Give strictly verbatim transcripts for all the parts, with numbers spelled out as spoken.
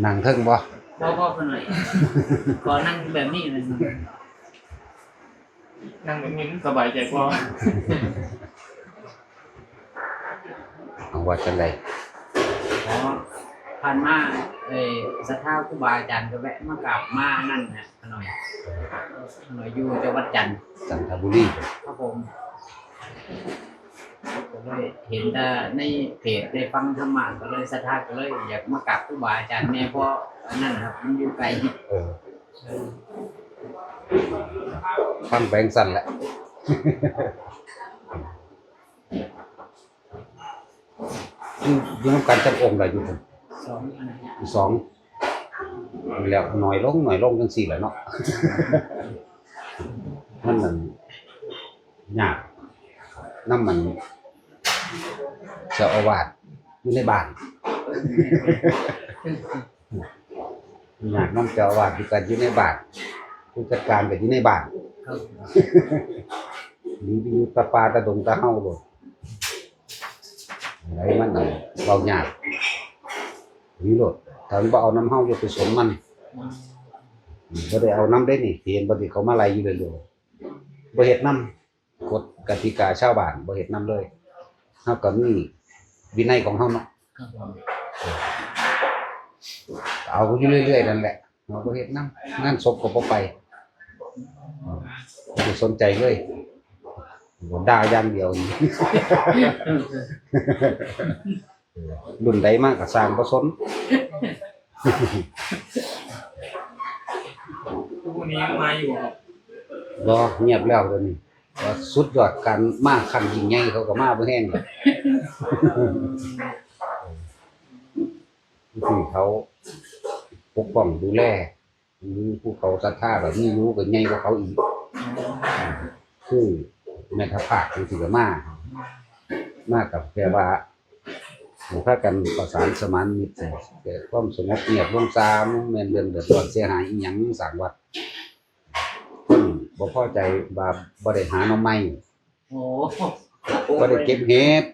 นั่งเทิงบ่ บ่ บ่ เพิ่นว่า ขอนั่งแบบนี้เลย นั่งแบบนี้มันสบายใจกว่า เอาว่าจังใด อ๋อ ผ่านมา เอ่อ ศรัทธาครูบาอาจารย์ก็แวะมากราบมานั่นนะ ขะน้อย ขะน้อยอยู่จังหวัดจันทร์ จันทบุรี ครับผม ก็เลยเห็นแต่ในเพจ ได้ฟังธรรมะ ก็เลยศรัทธา ก็เลยอยากมากราบครูบาอาจารย์แน่ เพราะอันนั้นครับ มันอยู่ไกล เออ ฟังไปจั่งซั้นแหละ อยู่ อยู่นำกันจักองค์ล่ะอยู่หั่น สองอัน สอง แล้วน้อยลง น้อยลงจั่งซี้แหละเนาะ มันนั่นยากนำมัน เจ้าอาวาสอยู่ในบ้าน ยากนำเจ้าอาวาสอยู่กันอยู่ในบ้าน ผู้จัดการก็อยู่ในบ้าน ครับ หนีไปอยู่ตะป่าตะดงตะเฮาโลด ไหนมันนั่นเว้ายาก หนีโลด ถ้ามันบ่เอานำเฮาอย่าไปสนมัน อืม บ่ได้เอานำเด้นี่ เห็นบ่ที่เขามาไล่อยู่เรื่อยๆ บ่เฮ็ดนำ กฎกติกาชาวบ้านบ่เฮ็ดนำเลย เฮาก็มีวินัยของเฮาเนาะ ครับผม เอาอยู่เรื่อยๆนั่นแหละ เฮาบ่เฮ็ดนำ งานศพก็บ่ไป บ่สนใจเลย ด่าอย่างเดียว รุ่นใดมาก็ซ่างบ่สน ทุกวันนี้ยังมาอยู่ครับ บ่ เงียบแล้วเดี๋ยวนี้ ก็สุดยอดการมาครั้งยิ่งใหญ่ เขาก็มาบ่แฮงแล้ว ที่เขาปกป้องดูแล มีผู้เขาศรัทธาแบบนี้อยู่ก็ใหญ่กว่าเขาอีก คือแม่ทัพภาคจังซี้ก็มา มากับแค่ว่า พากันประสานสมานมิตร แต่ความสงบเงียบลงซา มันแม่นเรื่องเดือดร้อนเสียหายอีหยังสร้างวัด คนบ่พอใจว่าบ่ได้หาหน่อไม้ โอ้ บ่ได้เก็บเห็ด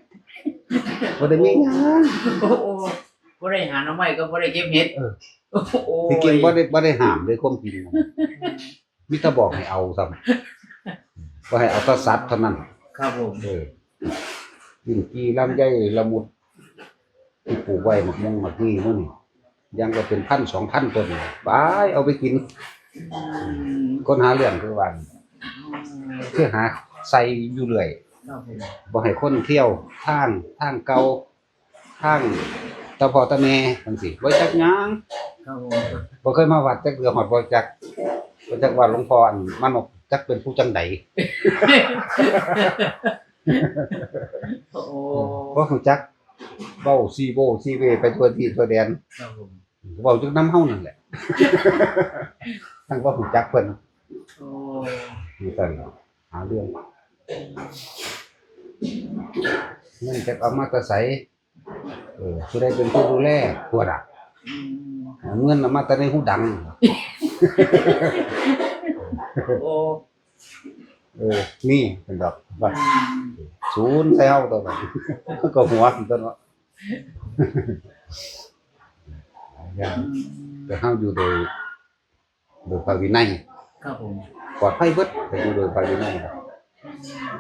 บ่ได้มีหยัง โอ้ บ่ได้หาหน่อไม้ก็บ่ได้เก็บเห็ด เออ โอ้ ที่จริงบ่ได้ บ่ได้ห้ามเด้ ความจริง มีแต่บอกให้เอาซ้ำ บ่ให้เอาแต่สัตว์เท่านั้น ครับผม เออ ลิ้นจี่ ลำไย ละมุด ที่ปลูกไว้ หมากมงหมากนี่มื้อนี่ ยังก็เป็นพันสองพันต้น ไปเอาไปกิน อืม คนหาเรื่องคือว่า อืม คือหาใส่อยู่เรื่อย ครับผม บ่ให้คนเที่ยวทาง ทางเก่า ทางตาพ่อตาแม่จังซี้ บ่จักหยัง ครับผม บ่เคยมาวัดจักเทื่อ ฮอดบ่จัก บ่จักว่าหลวงพ่ออันมานพจักเป็นผู้จังใด โอ้ บ่ฮู้จัก เว้าซีโวซีเวไปทั่วที่ทั่วแดน ครับผม เว้าจักนำเฮานั่นแหละ ทั้งบ่ฮู้จักเพิ่น โอ้ อยู่ซั่นล่ะ หาเรื่อง เงินจักเอามาแต่ไส เออ ผู้ใดเป็นผู้ดูแล พวกน่ะ อืม เอาเงินเอามาแต่ในหูดัง โอ้ เออ นี่เป็นดอก บัด อืม ศูนย์ใส่เฮาตัวบัด ก็หัวตัวเนาะ อย่าง แต่เฮาอยู่โดย โดยพระวินัย ครับผม ปลอดภัยเบิด แต่อยู่โดยพระวินัยครับ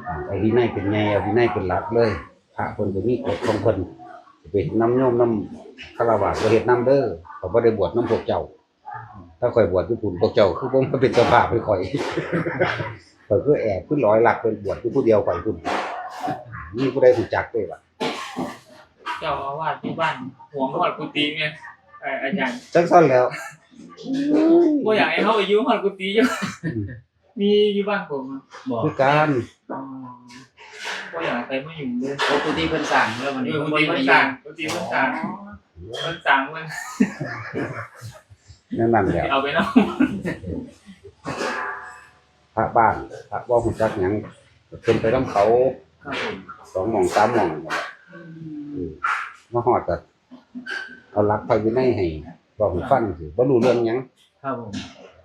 อ่า เอาวินัยเป็นใหญ่ เอาวินัยเป็นหลักเลย พระเพิ่นก็มีกฎของเพิ่น ไปนำโยมนำฆราวาสบ่เฮ็ดนำเด้อ เขาบ่ได้บวชนำพวกเจ้า ถ้าข้อยบวชอยู่พุ้น พวกเจ้าคือบ่มาเป็นเจ้าภาพให้ข้อย ข้อยคือแอบคือลอยลักไปบวชอยู่ผู้เดียวข้อยพุ้น มีผู้ใดฮู้จักเด้วะ เจ้าอาวาสอยู่บ้านหวงฮอดกุฏิไง เอ่อ อาจารย์ จังซั่นแหล้ว บ่อยากให้เฮาไปอยู่ฮอดกุฏิอยู่ อืม มีอยู่บ้านผมอะ บ่ คือกัน อ๋อ บ่อยากให้ไปมาอยู่เลย โอ้ กุฏิเพิ่นสร้างแล้วบัดนี้ เออ กุฏิเพิ่นสร้าง กุฏิเพิ่นสร้าง อ๋อ เพิ่นสร้างเพิ่น นั่นนั่นแหละ เอาไปนำ พระบ้าน พระบ่ฮู้จักหยัง เพิ่นไปนำเขา ครับผม สองหม่องสามหม่อง อืม อืม มาฮอดก็เอาหลักพระวินัยให้ บอกให้ฟังสิ บ่รู้เรื่องหยัง ครับผม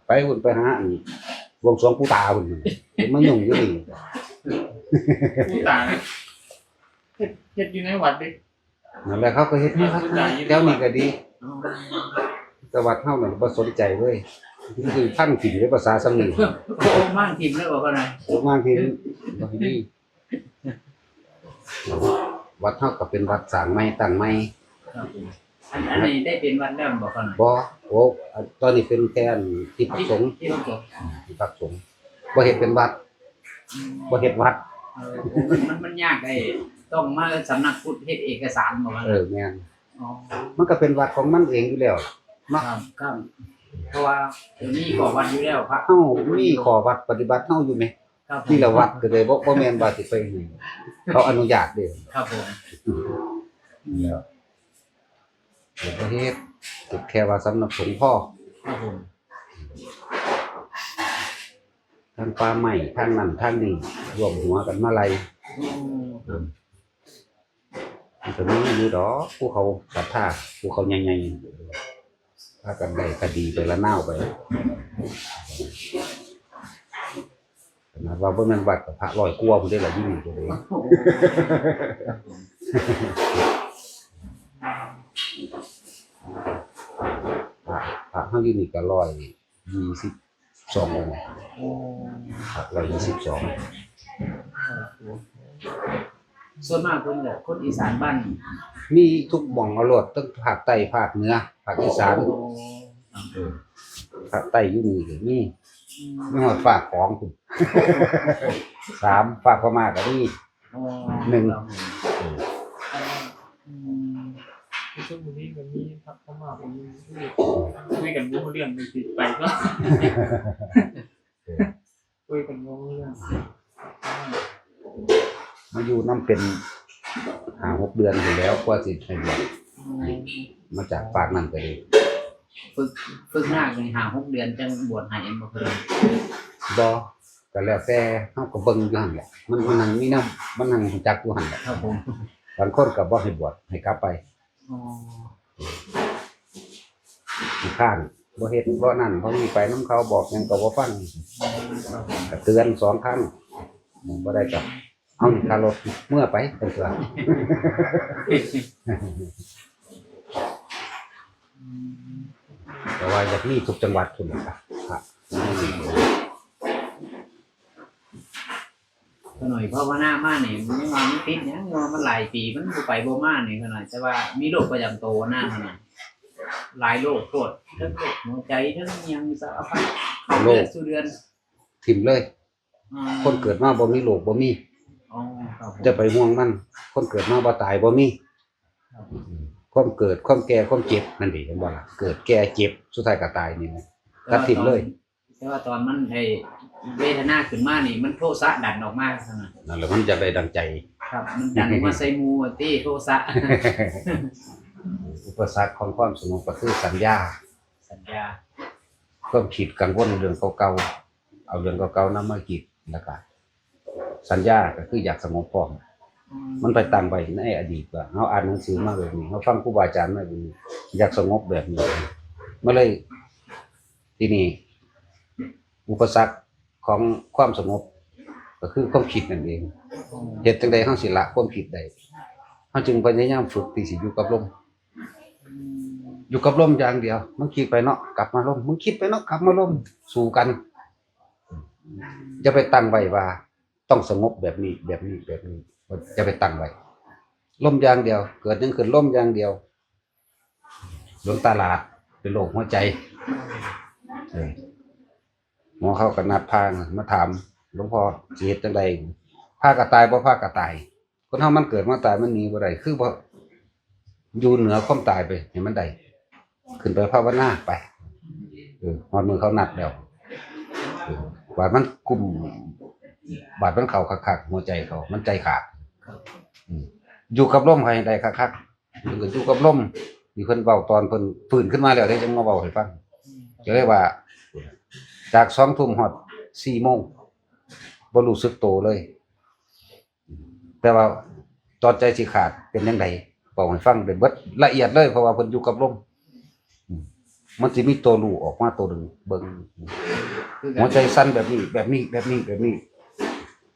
ไปพุ้นไปหาอันบวงสรวงปู่ตาพุ้น เพิ่นมายุ่งอยู่นี่ ปู่ตา เฮ็ด เฮ็ดอยู่ในวัดเด้ นั่นแหละ เขาก็เฮ็ดอยู่ ปู่ตาอยู่ในวัด แถวนี้ก็ดี อ๋อ แต่วัดเฮานั่นบ่สนใจเลย คือพังถิ่มเลยภาษาสำนี โอ้มางถิ่มเลยบ่พ่อหน่อย โอ้มางถิ่มบ่มี วัดเฮาก็เป็นวัดสร้างใหม่ตั้งใหม่ ครับผมอันอันนี้ได้เป็นวัดแล้วบ่พ่อหน่อย บ่โอ้ตอนนี้เป็นแค่ที่พักสงฆ์ ที่พักสงฆ์ ที่พักสงฆ์บ่เฮ็ดเป็นวัด อืม บ่เฮ็ดวัด เออมันมันยากไอ้ต้องมาสำนักพุทธเฮ็ดเอกสารบ่พ่อห เอ น่อย อแม่น อ๋อ มันก็เป็นวัดของมันเองอยู่แล้วเนาะ ครับครับเพราะว่าเดี๋ยวนี้ก่อวัดอยู่แล้วพระ เฮามีข้อวัดปฏิบัติเฮาอยู่แหม ครับผม ที่ละวัดก็เลยบ่บ่แม่นว่าสิไปให้เขาอนุญาตเด้ ครับผม แล้วเดี๋ยวบ่เฮ็ดแค่ว่าสำนักสงฆ์พอ ครับผม ทั้งป่าไม้ทั้งนั่นทั้งนี่รวมหัวกันมาไล่ อืม มันก็มีอยู่ดอกผู้เขาศรัทธาผู้เขาใหญ่ๆพากันได้คดีไปละนาวไปขนาดว่าบ่แม่นวัดกับพระร้อยกว่าพุ้นเด้ล่ะอยู่นี่ก็เลย พระพระเฮาอยู่นี่ก็ร้อยยี่สิบสององค์ โอ้ พระร้อยยี่สิบสอง ส่วนมากเพิ่นแบบคนอีสานบ้าน มีทุกหม่องเอาโลดทั้งภาคใต้ภาคเหนือภาคอีสาน โอ้ เออภาคใต้อยู่นี่ก็มี อืม มีฮอดภาคของพุ้นสามภาคพม่าก็มี อ๋อ หนึ่ง ครับผม เออ อืมที่ชลบุรีก็มีพระพม่าผมคุยกันรู้เรื่องเลยสิไปก็คุยกันรู้เรื่อง มาอยู่นำเป็นห้าหกเดือนอยู่แล้วกว่าสิให้บวช อืม มาจากภาคนั้นก็เลย ฝึกฝึกหน้ากันห้าหกเดือนจังบวชให้เองบ่เคย บ่ก็แล้วแต่เฮาก็เบิ่งอยู่หั่นแหละมันมันนั่งมีนำมันนั่งรู้จักอยู่หั่นแหละ ครับผม บางคนก็บ่ให้บวชให้กลับไป อ๋อ ขี้ค้านบ่เฮ็ดบ่นั่นบ่มีไปนำเขาบอกหยังก็บ่ฟัง ครับผม ก็เตือนสองครั้งบ่ได้ก็เอานี่ค่ารถเมือไปจังซั่น อืม แต่ว่าอยากมีทุกจังหวัดพุ้นล่ะครับ ก็หน่อยภาวนามานี่มันยังว่ามันติดหยังยังว่ามันหลายปีมันบ่ไปบ่มานี่ก็หน่อยแต่ว่ามีโรคประจำตัวนะขนาดหลายโรคโพดทั้งโรคหัวใจทั้งอิหยังสารพัดเข้าเดือนสู่เดือน ถิ่มเลย อ่า คนเกิดมาบ่มีโรคบ่มี อ๋อครับผม จะไปห่วงมัน คนเกิดมาบ่ตายบ่มี ครับ ความเกิดความแก่ความเจ็บนั่นเด้เห็นบ่ล่ะเกิดแก่เจ็บสุดท้ายก็ตายนี่นะตัดถิ่มเลย แต่ว่าตอนมันไอ้เวทนาขึ้นมานี่มันโทสะดันออกมาเท่านั้น นั่นแหละมันอยากได้ดังใจ ครับ มันดันออกมาใส่หมู่ติโทสะ อุปสรรคของความสงบก็คือสัญญา สัญญา ความคิดกังวลเรื่องเก่าๆเอาเรื่องเก่าๆนำมาคิดแล้วก็สัญญาก็คืออยากสงบพร้อม อื มันไปตั้งไว้ในอดีตว่าเฮาอ่านหนังสือมาแบบนี้เฮาฟังครูบาอาจารย์มาแบบนี้อยากสงบแบบนี้มาเลย ทีนี้อุปสรรคของความสงบ ก็คือความคิดนั่นเองเฮ็ดจังใดเฮาสิละความคิดได้เฮาจึงพยายามฝึกที่สิอยู่กับลม อืม อยู่กับลมอย่างเดียว มึงคิดไปเนาะกลับมาลม มึงคิดไปเนาะกลับมาลม สู้กัน อย่าไปตั้งไว้ว่า ต้องสงบแบบนี้แบบนี้แบบนี้อย่าไปตั้งไว้ ลมอย่างเดียว เกิดหยังขึ้นลมอย่างเดียว หลวงตาหลาดเป็นโรคหัวใจเออหมอเขาก็นัดพามาถามหลวงพ่อสิเฮ็ดจังใดพากะตายบ่พากะตาย คนเฮามันเกิดมาตายมันหนีบ่ได้คือบ่อยู่เหนือความตายไปให้มันได้ขึ้นไปภาวนาไปเออฮอดมื้อเขานัดแล้วเออบาดมันกุมบาดมันเข้าคักๆหัวใจเขามันใจขาดอืมอยู่กับลมให้ได้คักๆเพิ่นก็อยู่กับลมที่เพิ่นเว้าตอนเพิ่นฟื้นขึ้นมาแล้วเด้จังมาเว้าให้ฟังก็เลยว่า จากสองทุ่มฮอดสี่โมงบ่รู้สึกโตเลย แต่ว่าตอนใจสิขาดเป็นจังได๋เว้าให้ฟังได้เบิดละเอียดเลยเพราะว่าเพิ่นอยู่กับลมอืมมันสิมีตัวรู้ออกมาตัวหนึ่งเบิ่ง คือ หัวใจสั่นแบบนี้แบบนี้แบบนี้แบบนี้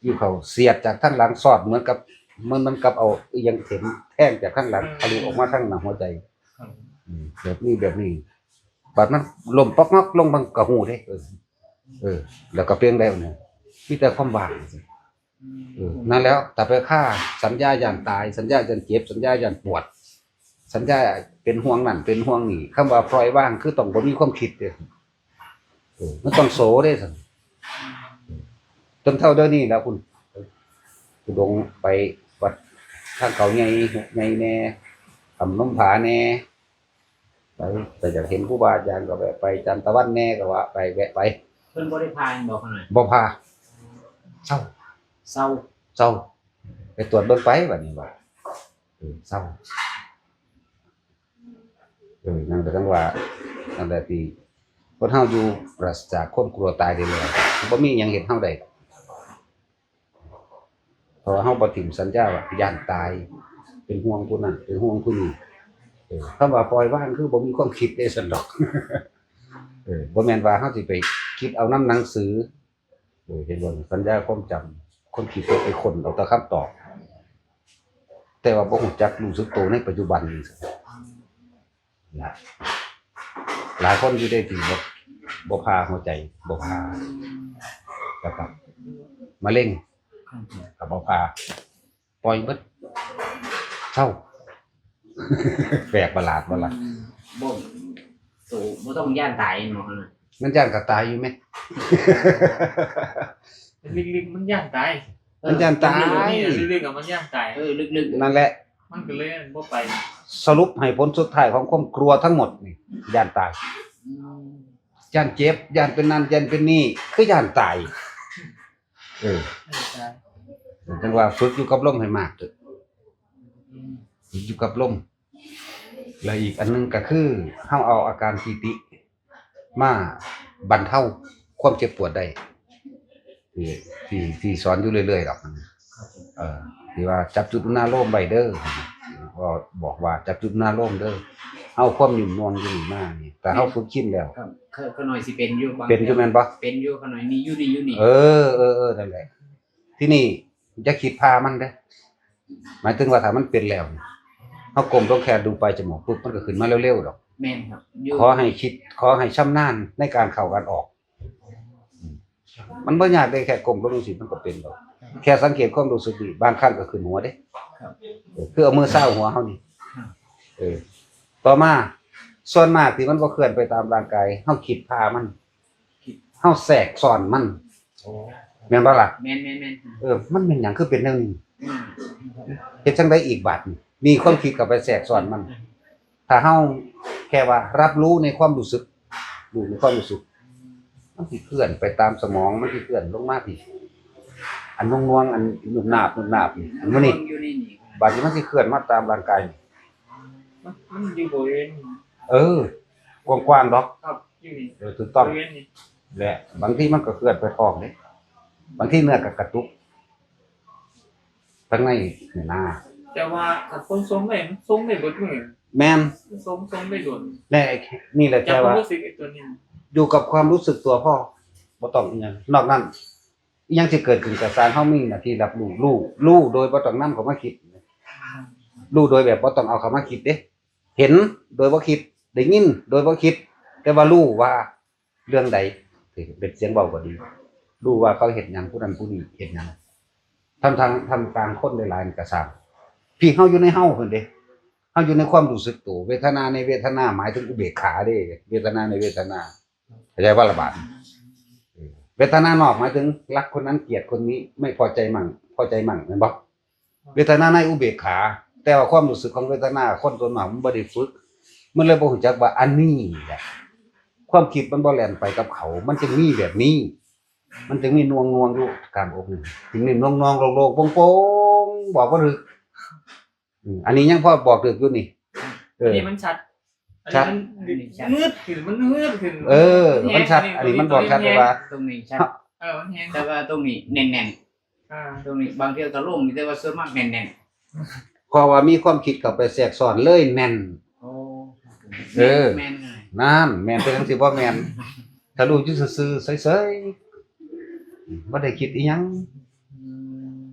อยู่เขาเสียดจากทางหลังสอดเหมือนกับมันมันกับเอาอีหยังเข็มแทงจากทางหลังทะลุออกมาทางหน้าหัวใจ ครับ อืมแบบนี้แบบนี้ บัดมันล้มป๊อกงอกลงมันก็ฮู้เด้ เออ เออ แล้วก็เปลงได้เนี่ย มีแต่ความว่าง เออ นั่นแล้ว แต่ไปฆ่าสัญญาย่านตาย สัญญาย่านเจ็บ สัญญาย่านปวด สัญญาเป็นห่วงนั่นเป็นห่วงนี่ คำว่าปล่อยวางคือต้องบ่มีความคิดเด้ เออ มันต้องโสเด้ซั่น จนเท่าเดี๋ยวนี้แล้วคุณ คุณลงไปวัดทางเขาใหญ่ ใหญ่แน่ ทำนมผาแน่ ไป แต่อยากเห็นครูบาอาจารย์ก็แวะไป จันตะวันแน่ก็ว่าไป แวะไป เพิ่นบ่ได้พาแม่นบ่ ขะน้อย บ่พา เศร้า เศร้า เศร้า ไปตรวจเบิ่งไป บัดนี้ว่า เออ เศร้า เออ นั่นก็จั่งว่า นั่นแหละที่ คนเฮาอยู่ปราศจากความกลัวตายได้แล้ว บ่มีหยังเฮ็ดเฮาได้ เพราะว่าเฮาบ่ถิ่มสัญญาว่าย้านตาย เป็นห่วงผู้นั้น เป็นห่วงผู้นี้ เออ คำว่าปล่อยวางคือบ่มีความคิดเด้ซั่นดอก เออ บ่แม่นว่าเฮาสิไปคิดเอานำหนังสือ เออ เห็นบ่ สัญญาความจำ ความคิดเฮาไปค้นเอาแต่คำตอบ แต่ว่าบ่รู้จักรู้สึกตัวในปัจจุบันนี่ นะ หลายคนอยู่ได้ที่บ่ บ่ผ่าหัวใจ บ่ผ่า แล้วก็มะเร็ง ก็บ่ผ่า ปล่อยเบิด เศร้า แปลกประหลาดบ่ล่ะ อืม บ่ โต บ่ต้องย้านตายแม่นบ่ ขะน้อย มันย้านก็ตายอยู่แหม ลึกๆมันย้านตาย มันย้านตาย เออ ลึกๆนี่ ลึกๆอะมันย้านตาย เออ ลึกๆ นั่นแหละ มันก็เลยบ่ไป สรุปให้ผลสุดท้ายของความกลัวทั้งหมดนี่ ย้านตาย อืม ย้านเจ็บ ย้านเป็นนั่น ย้านเป็นนี่ คือย้านตาย เออ ย้านตาย จั่งว่าฝึกอยู่กับลมให้มากเถอะ อืม ฝึกอยู่กับลม และอีกอันหนึ่งก็คือ เฮาเอาอาการปีติ มาบรรเทาความเจ็บปวดได้ ที่ ที่ ที่สอนอยู่เรื่อยๆดอกนะ ครับผม เออ ที่ว่าจับจุดอุณาโลมไว้เด้อ ก็บอกว่าจับจุดอุณาโลมเด้อ เอาความหยุ่นนวลอยู่นี่มานี่ แต่เฮาฝึกชินแล้ว ครับ ขะ ขะน้อยสิเป็นอยู่บาง เป็นอยู่แม่นบ่ เป็นอยู่ ขะน้อยนี่อยู่นี่ อยู่นี่ เออ เออ เออ นั่นแหละ ที่นี่อย่าคิดผ่ามันเด้อ หมายถึงว่าถ้ามันเป็นแล้ว เฮาก้มลงแค่ดูปลายจมูกปุ๊บ มันก็ขึ้นมาเร็วๆดอก แม่นครับ อยู่ ขอให้คิด ขอให้ชำนาญในการเข้าการออก มันบ่ยากเด้ แค่ก้มลงจั่งซี้มันก็เป็นดอก แค่สังเกตความรู้สึกนี่ บางครั้งก็ขึ้นหัวเด้ ครับ เออ คือเอามือซาวหัวเฮานี่ ครับ เออ ต่อมา ส่วนมากที่มันบ่เคลื่อนไปตามร่างกาย เฮาคิดผ่ามัน คิด เฮาแทรกซ้อนมัน โอ้ แม่นบ่ล่ะ แม่นๆๆ เออ มันเป็นหยังคือเป็นแนวนี้ อืม เฮ็ดจั่งใดอีกบาดนี้ มีความคิดเข้าไปแทรกซ้อนมัน ถ้าเฮาแค่ว่ารับรู้ในความรู้สึก รู้ในความรู้สึก มันสิเคลื่อนไปตามสมอง มันสิเคลื่อนลงมาพี้ อันน่วงๆ อันนุบนาบนุบนาบนี่ อันมื้อนี้ อยู่ในนี่ บาดนี้มันสิเคลื่อนมาตามร่างกายนี่ มัน มันอยู่บริเวณ เออ กว้างๆดอก ครับ อยู่นี่ เออ ถูกต้อง บริเวณนี้ และบางทีมันก็เคลื่อนไปท้องเด้ บางทีเนื้อก็กระตุก ทั้งในนี่นะ แต่ว่าถ้าคนทรงได้ มันทรงได้เบิดมื้อ แม่น มันทรง ทรงได้โดน แน่ นี่แหละ จับ แต่ว่า ความรู้สึกไอ้ตัวนี้ อยู่กับความรู้สึกตัวพอ บ่ต้องอิหยัง นอกนั้น อิหยังที่เกิดขึ้นกับสาร เฮามีหน้าที่รับรู้ รู้ รู้โดยบ่ต้องนำเข้ามาคิด รู้โดยแบบบ่ต้องเอาเข้ามาคิดเด้ เห็นโดยบ่คิด ได้ยินโดยบ่คิด แต่ว่ารู้ว่าเรื่องใด เป็นเสียงเว้าก็ดี รู้ว่าเขาเฮ็ดหยัง ผู้นั้นผู้นี้เฮ็ดหยัง ท่ามทาง ท่ามกลางคนหลายๆนี่ก็ซ่าง พี้เฮาอยู่ในเฮาเพิ่นเด้ เฮาอยู่ในความรู้สึกตัว เวทนาในเวทนา หมายถึงอุเบกขาเด้ เวทนาในเวทนา เข้าใจบ่ล่ะบาดนี้ เออ เวทนานอกหมายถึงรักคนนั้นเกลียดคนนี้ ไม่พอใจมั่ง พอใจมั่ง แม่นบ่ เวทนาในอุเบกขา แต่ว่าความรู้สึกของเวทนา คนส่วนมากมันบ่ได้ฝึก มันเลยบ่รู้จักว่าอันนี้แหละ ความคิดมันบ่แล่นไปกับเขา มันจึงมีแบบนี้ มันจึงมีน่วงๆอยู่กลางอกนี่ จึงมีน่วงๆโล่งๆโป่งๆ บอกบ่ถูก อืม อันนี้ยังพอบอกถูกอยู่นี่ เออ อันนี้มันชัด อันนี้มัน ชัด งืดขึ้น มันงืดขึ้น เออ มันชัด อันนี้มันบอกชัดเลยว่า ตรงนี้ชัด เออ มันแฮง แต่ว่าตรงนี้แน่นๆ อ่า ตรงนี้บางเทื่อก็โล่งอยู่ แต่ว่าส่วนมากแน่นๆ เพราะว่ามีความคิดเข้าไปแทรกซ้อนเลยแน่น โอ้ เออ แม่นเลย นั่น แม่นเป็นจั่งซี้บ่แม่น ถ้ารู้อยู่ซื่อๆ เฉยๆ บ่ได้คิดอิหยัง อืม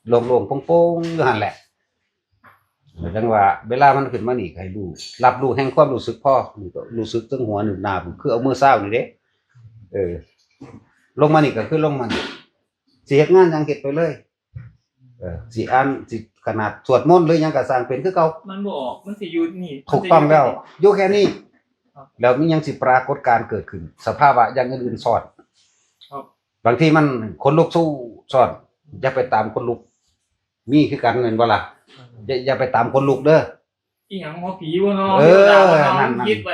โล่งๆโป่งๆอยู่หั่นแหละ จังว่าเวลามันขึ้นมานี่ให้รู้ รับรู้แห่งความรู้สึกพอ นี่ก็รู้สึกถึงหัวหนึบหน้า คือเอามือซาวนี่เด้ เออ ลงมานี่ก็คือลงมานี่ สิเฮ็ดงานหยังเฮ็ดไปเลย เออ สิอ่าน สิขนาดสวดมนต์หรือหยังก็สร้างเป็นคือเก่า มันบ่ออก มันสิอยู่นี่ ถูกต้องแล้ว มันสิอยู่แค่นี้ อยู่แค่นี้ ครับ แล้วมันยังสิปรากฏการณ์เกิดขึ้น สภาวะอย่างอื่นๆซ้อน ครับ บางทีมันขนลุกสู้ซ้อน อย่าไปตามขนลุก มีคือกันแม่นบ่ล่ะ อย่า อย่าไปตามขนลุกเด้อ อีหยังหมอผีบ่เนาะ เออ เทวดาบ่เนาะ นั่นๆ คิดไป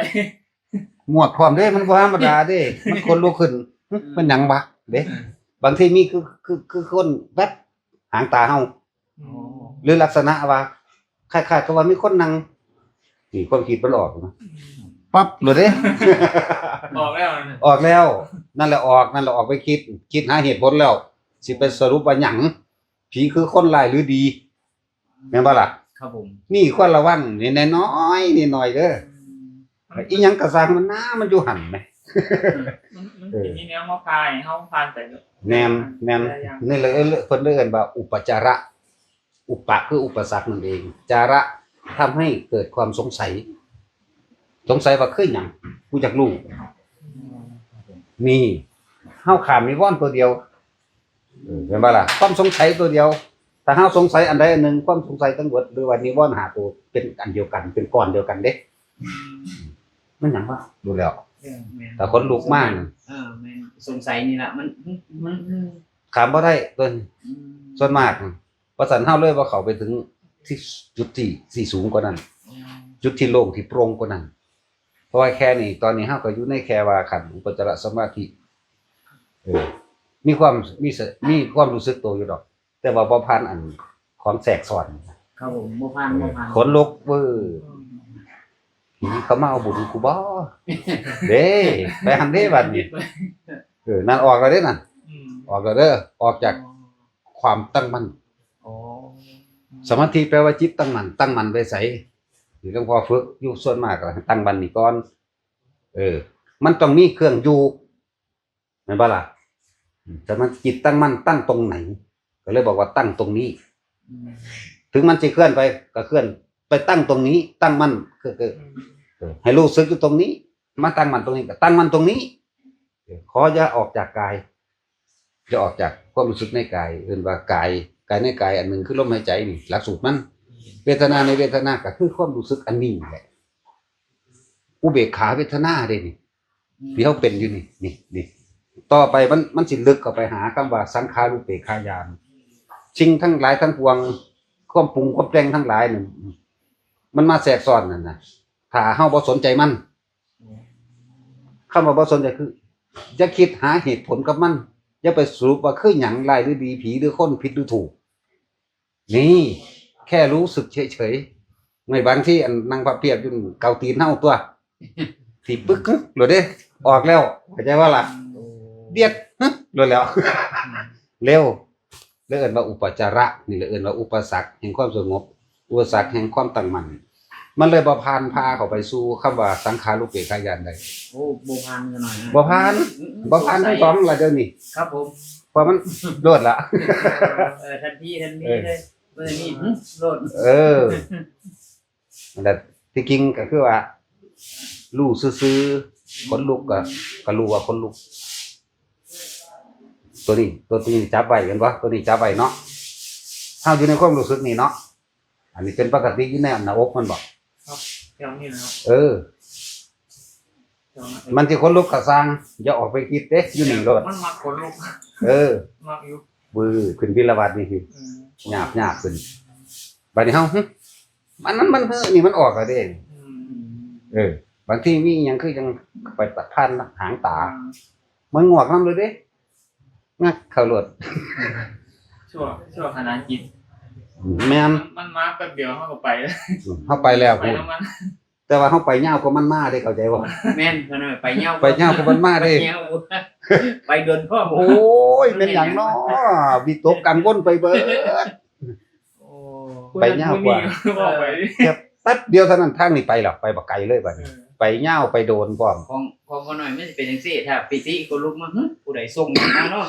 หมวกพร้อมเด้ มันบ่ธรรมดาเด้ มันขนลุกขึ้น หึ มันหยังวะเด้ บางทีมีคือ คือ คือคนแวบหางตาเฮา อ๋อ หรือลักษณะว่า คล้ายๆกับว่ามีคนนั่ง นี่ความคิดมันออกนะ ปั๊บเลยเด้ ออกแล้วนะ ออกแล้ว นั่นแหละออก นั่นแหละออกไปคิด คิดหาเหตุผลแล้ว สิไปสรุปว่าหยัง ผีคือคนร้ายหรือดี แม่นบ่ล่ะ ครับผม นี่ควรระวัง นี่น้อยๆ นี่น้อยเด้อ อืม อีหยังกะซ่างมันนะ มันอยู่หั่นแหม มัน มัน เออ สิมีแนวมาพาให้เฮาผ่านไปเนาะ แม่น แม่น หลายอย่าง นี่เลย เอิ้น เพิ่นเลยเอิ้นว่าอุปจาระ อุปะคืออุปสรรคนั่นเอง จาระทำให้เกิดความสงสัย สงสัยว่าคือหยัง กูอยากรู้ นี่ เฮาข้ามนิวรณ์ตัวเดียว เออ แม่นบ่ล่ะ ความสงสัยตัวเดียว ถ้าเฮาสงสัยอันใดอันหนึ่ง ความสงสัยทั้งหมด หรือว่านิวรณ์ห้าตัว เป็นอันเดียวกัน เป็นก้อนเดียวกันเด้ อืม มันหยังวะ ดูแล้ว เออ แม่น แต่ขนลุกมาก เออ แม่น สงสัยนี่ล่ะ มัน มัน มัน ข้ามบ่ได้ตัวนี้ อืม ส่วนมาก เพราะฉะนั้นเฮาเลยบ่เข้าไปถึงที่จุดที่ ที่สูงกว่านั้น อืม จุดที่โล่งที่โปร่งกว่านั้น เพราะว่าแค่นี้ ตอนนี้เฮาก็อยู่ในแค่ว่าขั้นอุปจารสมาธิ เออ มีความ มีส- มีความรู้สึกตัวอยู่ดอก แต่ว่าบ่ผ่านอันของแทรกซ้อน ครับผม บ่ผ่าน เออ บ่ผ่าน ขนลุกเว้อ อืม ผีเขามาเอาบุญกูบ่ เด้ ไปหั่นเด้บัดนี้ เออ นั่นออกแล้วเด้นั่น อืม ออกแล้วเด้อ ออกจาก อ๋อ ความตั้งมั่น อ๋อ สมาธิแปลว่าจิตตั้งมั่น ตั้งมั่นไว้ไส ที่หลวงพ่อฝึกอยู่ส่วนมากก็ให้ตั้งมั่นนี่ก่อน เออ มันต้องมีเครื่องอยู่ แม่นบ่ล่ะ อืม แต่มันจิตตั้งมั่นตั้งตรงไหน ก็เลยบอกว่าตั้งตรงนี้ อืม ถึงมันสิเคลื่อนไป ก็เคลื่อนไปตั้งตรงนี้ ตั้งมั่น คือ คือ อืม เออ ให้รู้สึกอยู่ตรงนี้ มาตั้งมั่นตรงนี้ ก็ตั้งมั่นตรงนี้ เออ ขออย่าออกจากกาย อย่าออกจากความรู้สึกในกาย เอิ้นว่ากาย กายในกายอันหนึ่งคือลมหายใจนี่ หลักสูตรมัน เวทนาในเวทนาก็คือความรู้สึกอันนี้แหละ อุเบกขาเวทนาเด้นี่ อืม ที่เฮาเป็นอยู่นี่ นี่ นี่ ต่อไปมัน มันสิลึกเข้าไปหาคำว่าสังขารูปเปกขาญาณ สิ่งทั้งหลายทั้งปวง ความปรุงความแต่งทั้งหลายนี่ มันมาแทรกซ้อนนั่นน่ะ ถ้าเฮาบ่สนใจมัน คำว่าบ่สนใจคือ อย่าคิดหาเหตุผลกับมัน อย่าไปสรุปว่าคือหยัง ร้ายหรือดี ผีหรือคน ผิดหรือถูก นี่ แค่รู้สึกเฉยๆ ในบางที่อันนั่งพับเพียบอยู่เกาตีนเฮาตัว สิปึ๊กหึโลดเด้ ออกแล้ว เข้าใจบ่ล่ะ โอ้ เบียดหึโลดแล้ว เร็ว แล้วเอิ้นว่าอุปจาระ นี่แหละเอิ้นว่าอุปสรรคแห่งความสงบ อุปสรรคแห่งความตั้งมั่น มันเลยบ่ผ่านพาเข้าไปสู่คำว่าสังขารูปเปกขาญาณได้ โอ้ บ่ผ่านซะหน่อยนะ บ่ผ่าน อืม บ่ผ่านทั้งสองล่ะเดี๋ยวนี้ ครับผม เพราะมันโลดละ เออ ทันทีทันที เออ เลย บ่ได้มี หึ โลด เออ นั่นแหละ ที่จริงก็คือว่า รู้ซื่อๆ ขนลุกก็ ก็รู้ว่าขนลุก ตัวนี้ ตัวนี้จับไว้ เห็นบ่ ตัวนี้จับไว้เนาะ เฮาอยู่ในความรู้สึกนี่เนาะ อันนี้เป็นปกติอยู่ในหน้าอกมันบ่ ครับ แถวนี้นะครับ เออ แถวนั้น มันสิขนลุกก็ซ่าง อย่าออกไปคิดเด้ อยู่นี่โลด มันมักขนลุก เออ มักอยู่ วื้อ ขึ้นบิลบาตนี่คือ อืม หยาบๆ ขึ้น บัดนี้เฮา หึ อันนั้นมัน เฮ้อ นี่มันออกแล้วเด้ อืม เออ บางทีมีอิหยังคือจังไปตัดผ่านหางตา อืม มันงวกนำเลยเด้ งักเข้าโลด ชั่ว ชั่วขณะจิต แม่น มัน มันมาแป๊บเดียวเฮาก็ไปแล้ว เฮาไปแล้ว ไปนำมัน แต่ว่าเฮาไปยาวกว่ามันมาเด้ เข้าใจบ่ แม่น เพิ่นว่าไปยาว ไปยาวกว่ามันมาเด้ ไปยาว ไปโดนพร้อม โอ้ย แม่นหยังน้อ วิตกกังวลไปเบิด โอ้ ไปยาวกว่า ผู้นั้นผู้นี้ก็ไป แค่แป๊บเดียวเท่านั้น ทางนี้ไปแล้ว ไปบักไกลเลยบัดนี้ เออ ไปยาวไปโดนพร้อม ของ ของพ่อน้อยมันสิเป็นจังซี่ ถ้าปิติขนลุกมา หึ ผู้ใดส่งมาเนาะ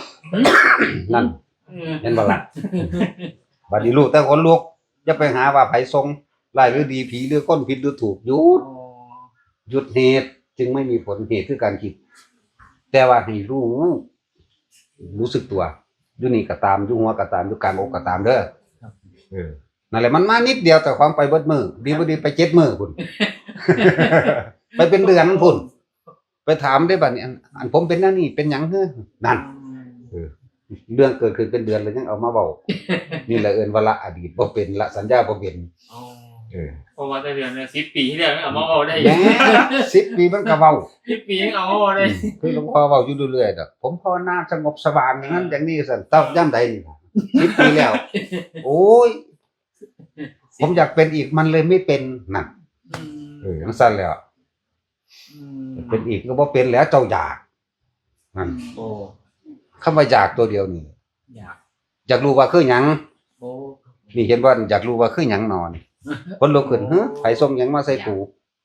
นั่น เออ เห็นบ่ล่ะ บัดนี้รู้แต่ขนลุก อย่าไปหาว่าไผส่ง ร้ายหรือดี ผีหรือคน ผิดหรือถูก หยุด อ๋อ หยุดเหตุ จึงไม่มีผล เหตุคือการคิด แต่ว่าให้รู้ รู้สึกตัว อยู่นี่ก็ตาม อยู่หัวก็ตาม อยู่กลางอกก็ตามเด้อ ครับ เออ นั่นแหละ มันมานิดเดียว แต่ของไปเบิดมื้อ ดีบ่ดีไปเจ็ดมื้อพุ้น ไปเป็นเดือนพุ้น ไปถามได้บัดนี้ อัน อันผมเป็นแนวนี้ เป็นหยังเฮ้อ นั่น อืม เออ เรื่องเกิดขึ้นเป็นเดือนแล้วยังเอามาเว้า นี่แหละเอิ้นว่าละอดีตบ่เป็น ละสัญญาบ่เป็น อ๋อ เออ เพราะว่าแต่เดือนละ สิบปีที่แล้วยังเอามาเว้าได้ แหม สิบปีมันก็เว้า สิบปียังเอามาเว้าได้ อืม คือหลวงพ่อเว้าอยู่เรื่อยๆดอก ผมภาวนาสงบสว่างอย่างนั้นอย่างนี้ซั่น แต่ยามใดนี่ สิบปีแล้ว โอ้ย ผมอยากเป็นอีก มันเลยไม่เป็น นั่น อืม เออ จั่งซั่นแหล้ว อืม เป็นอีกก็บ่เป็นแหล้ว เจ้าอยาก นั่น โอ้ คำว่าอยากตัวเดียวนี่ อยาก อยากรู้ว่าคือหยัง โอ้ นี่เห็นบ่ อยากรู้ว่าคือหยังหนอนี่ คนลุกขึ้น โอ้ เฮ้อ ไผส่งหยังมาใส่กู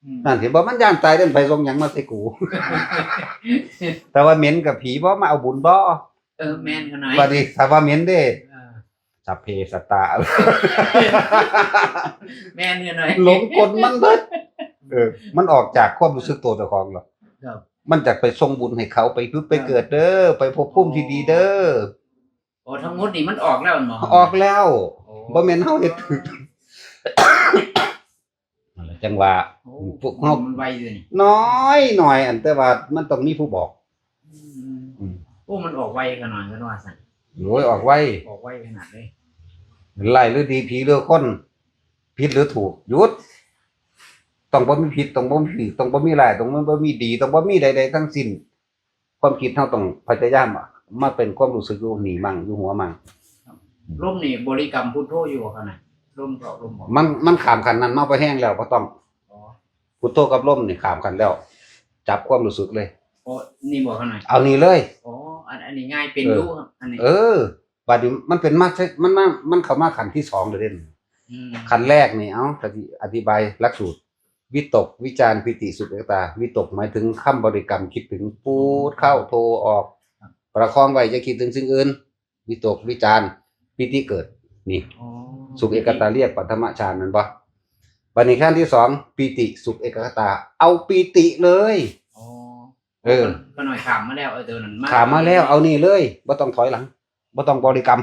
อืม นั่น เห็นบ่ มันย้านตายเด้อ ไผส่งหยังมาใส่กู แต่ว่าเหม็นกับผีบ่ มาเอาบุญบ่ เออ แม่นขนาด บัดนี้ถ้าว่าเหม็นเด้ เออ สัพเพสัตตา แม่นขนาด หลงกลมันเบิด เออ มันออกจากความรู้สึกตัวเจ้าของหรอก ครับ มันจะไปส่งบุญให้เขา ไปผุดไปเกิดเด้อ ไปภพภูมิที่ดีเด้อ โอ้ ทั้งหมดนี่มันออกแล้วแม่นบ่ ออกแล้ว โอ้ บ่แม่นเฮาเฮ็ดถืก นั่นแหละจั่งว่า โอ้ พวกเฮา มันไวเลยนี่ น้อยหน่อย อันแต่ว่ามันต้องมีผู้บอก อืม อืม โอ้ มันออกไวขนาดนั้นว่าซั่น โอ้ย ออกไว ออกไวขนาดเลย ร้ายหรือดี ผีหรือคน ผิดหรือถูก หยุด ต้องบ่มีผิด ต้องบ่มีถูก ต้องบ่มีร้าย ต้องบ่มีดี ต้องบ่มีใดๆทั้งสิ้น ความคิดเฮาต้องพยายามมาเป็นความรู้สึกอยู่นี่มั่ง อยู่หัวมั่ง ลมนี่บริกรรมพุทโธอยู่บ่ครับน่ะ ลมเข้าลมออก มัน มันข้ามขั้นนั้นมาบ่แฮงแล้ว บ่ต้อง อ๋อ พุทโธกับลมนี่ข้ามขั้นแล้ว จับความรู้สึกเลย โอ้ นี่บ่ครับน่ะ เอานี่เลย อ๋อ อัน อันนี้ง่ายเป็น เออ อยู่ครับ อันนี้ เออ บัดนี้มันเป็นมา มันมา มันเข้ามาขั้นที่สองแล้วเด้ อืม ขั้นแรกนี่ เอ้า ก็สิอธิบายหลักสูตร วิตก วิจาร ปีติ สุข เอกคตา วิตกหมายถึงคำบริกรรมคิดถึง พุทเข้า โธออก ครับ ประคองไว้ อย่าคิดถึงสิ่งอื่น วิตก วิจาร ปีติเกิด นี่ อ๋อ สุขเอกคตาเรียกปฐมฌาน แม่นบ่ บัดนี้ขั้นที่สอง ปีติ สุข เอกคตา เอาปีติเลย อ๋อ เออ ป้าน้อยข้ามมาแล้ว เออ ตัวนั้นมา ข้ามมาแล้ว เอานี่เลย บ่ต้องถอยหลัง บ่ต้องบริกรรม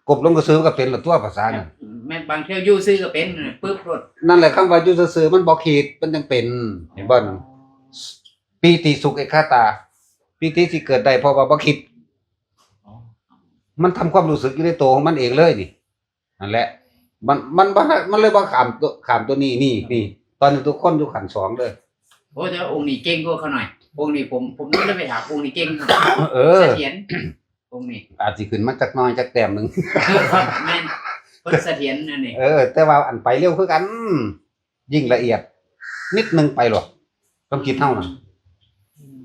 ก้มลงซื่อๆมันก็เป็นละตัวภาษาน่ะ แม่น บางเทื่ออยู่ซื่อก็เป็น ปึ๊บโลด นั่นแหละ คำว่าอยู่ซื่อๆมันบ่คิด มันจั่งเป็น เห็นบ่ ปีติสุขเอกคตา ปีติสิเกิดได้เพราะว่าบ่คิด อ๋อ มันทำความรู้สึกอยู่ในตัวของมันเองเลยนี่ นั่นแหละ มัน มันบ่ มันเลยบ่ข้ามตัว ข้ามตัวนี้ นี่ นี่ ตอนนี้ทุกคนอยู่ขั้นสองเลย โอ้ แต่ว่าองค์นี้เก่งกว่าเขาหน่อย องค์นี้ผม ผมเลยไปถาม องค์นี้เก่งครับ เออ เสถียร องค์นี้ อาจสิขึ้นมาจักหน่อยจักแต้มหนึ่ง แม่น เพิ่นเสถียรอันนี้ เออ แต่ว่าอันไปเร็วคือกัน ยิ่งละเอียด นิดนึงไปโลด ความคิดเฮาน่ะ อืม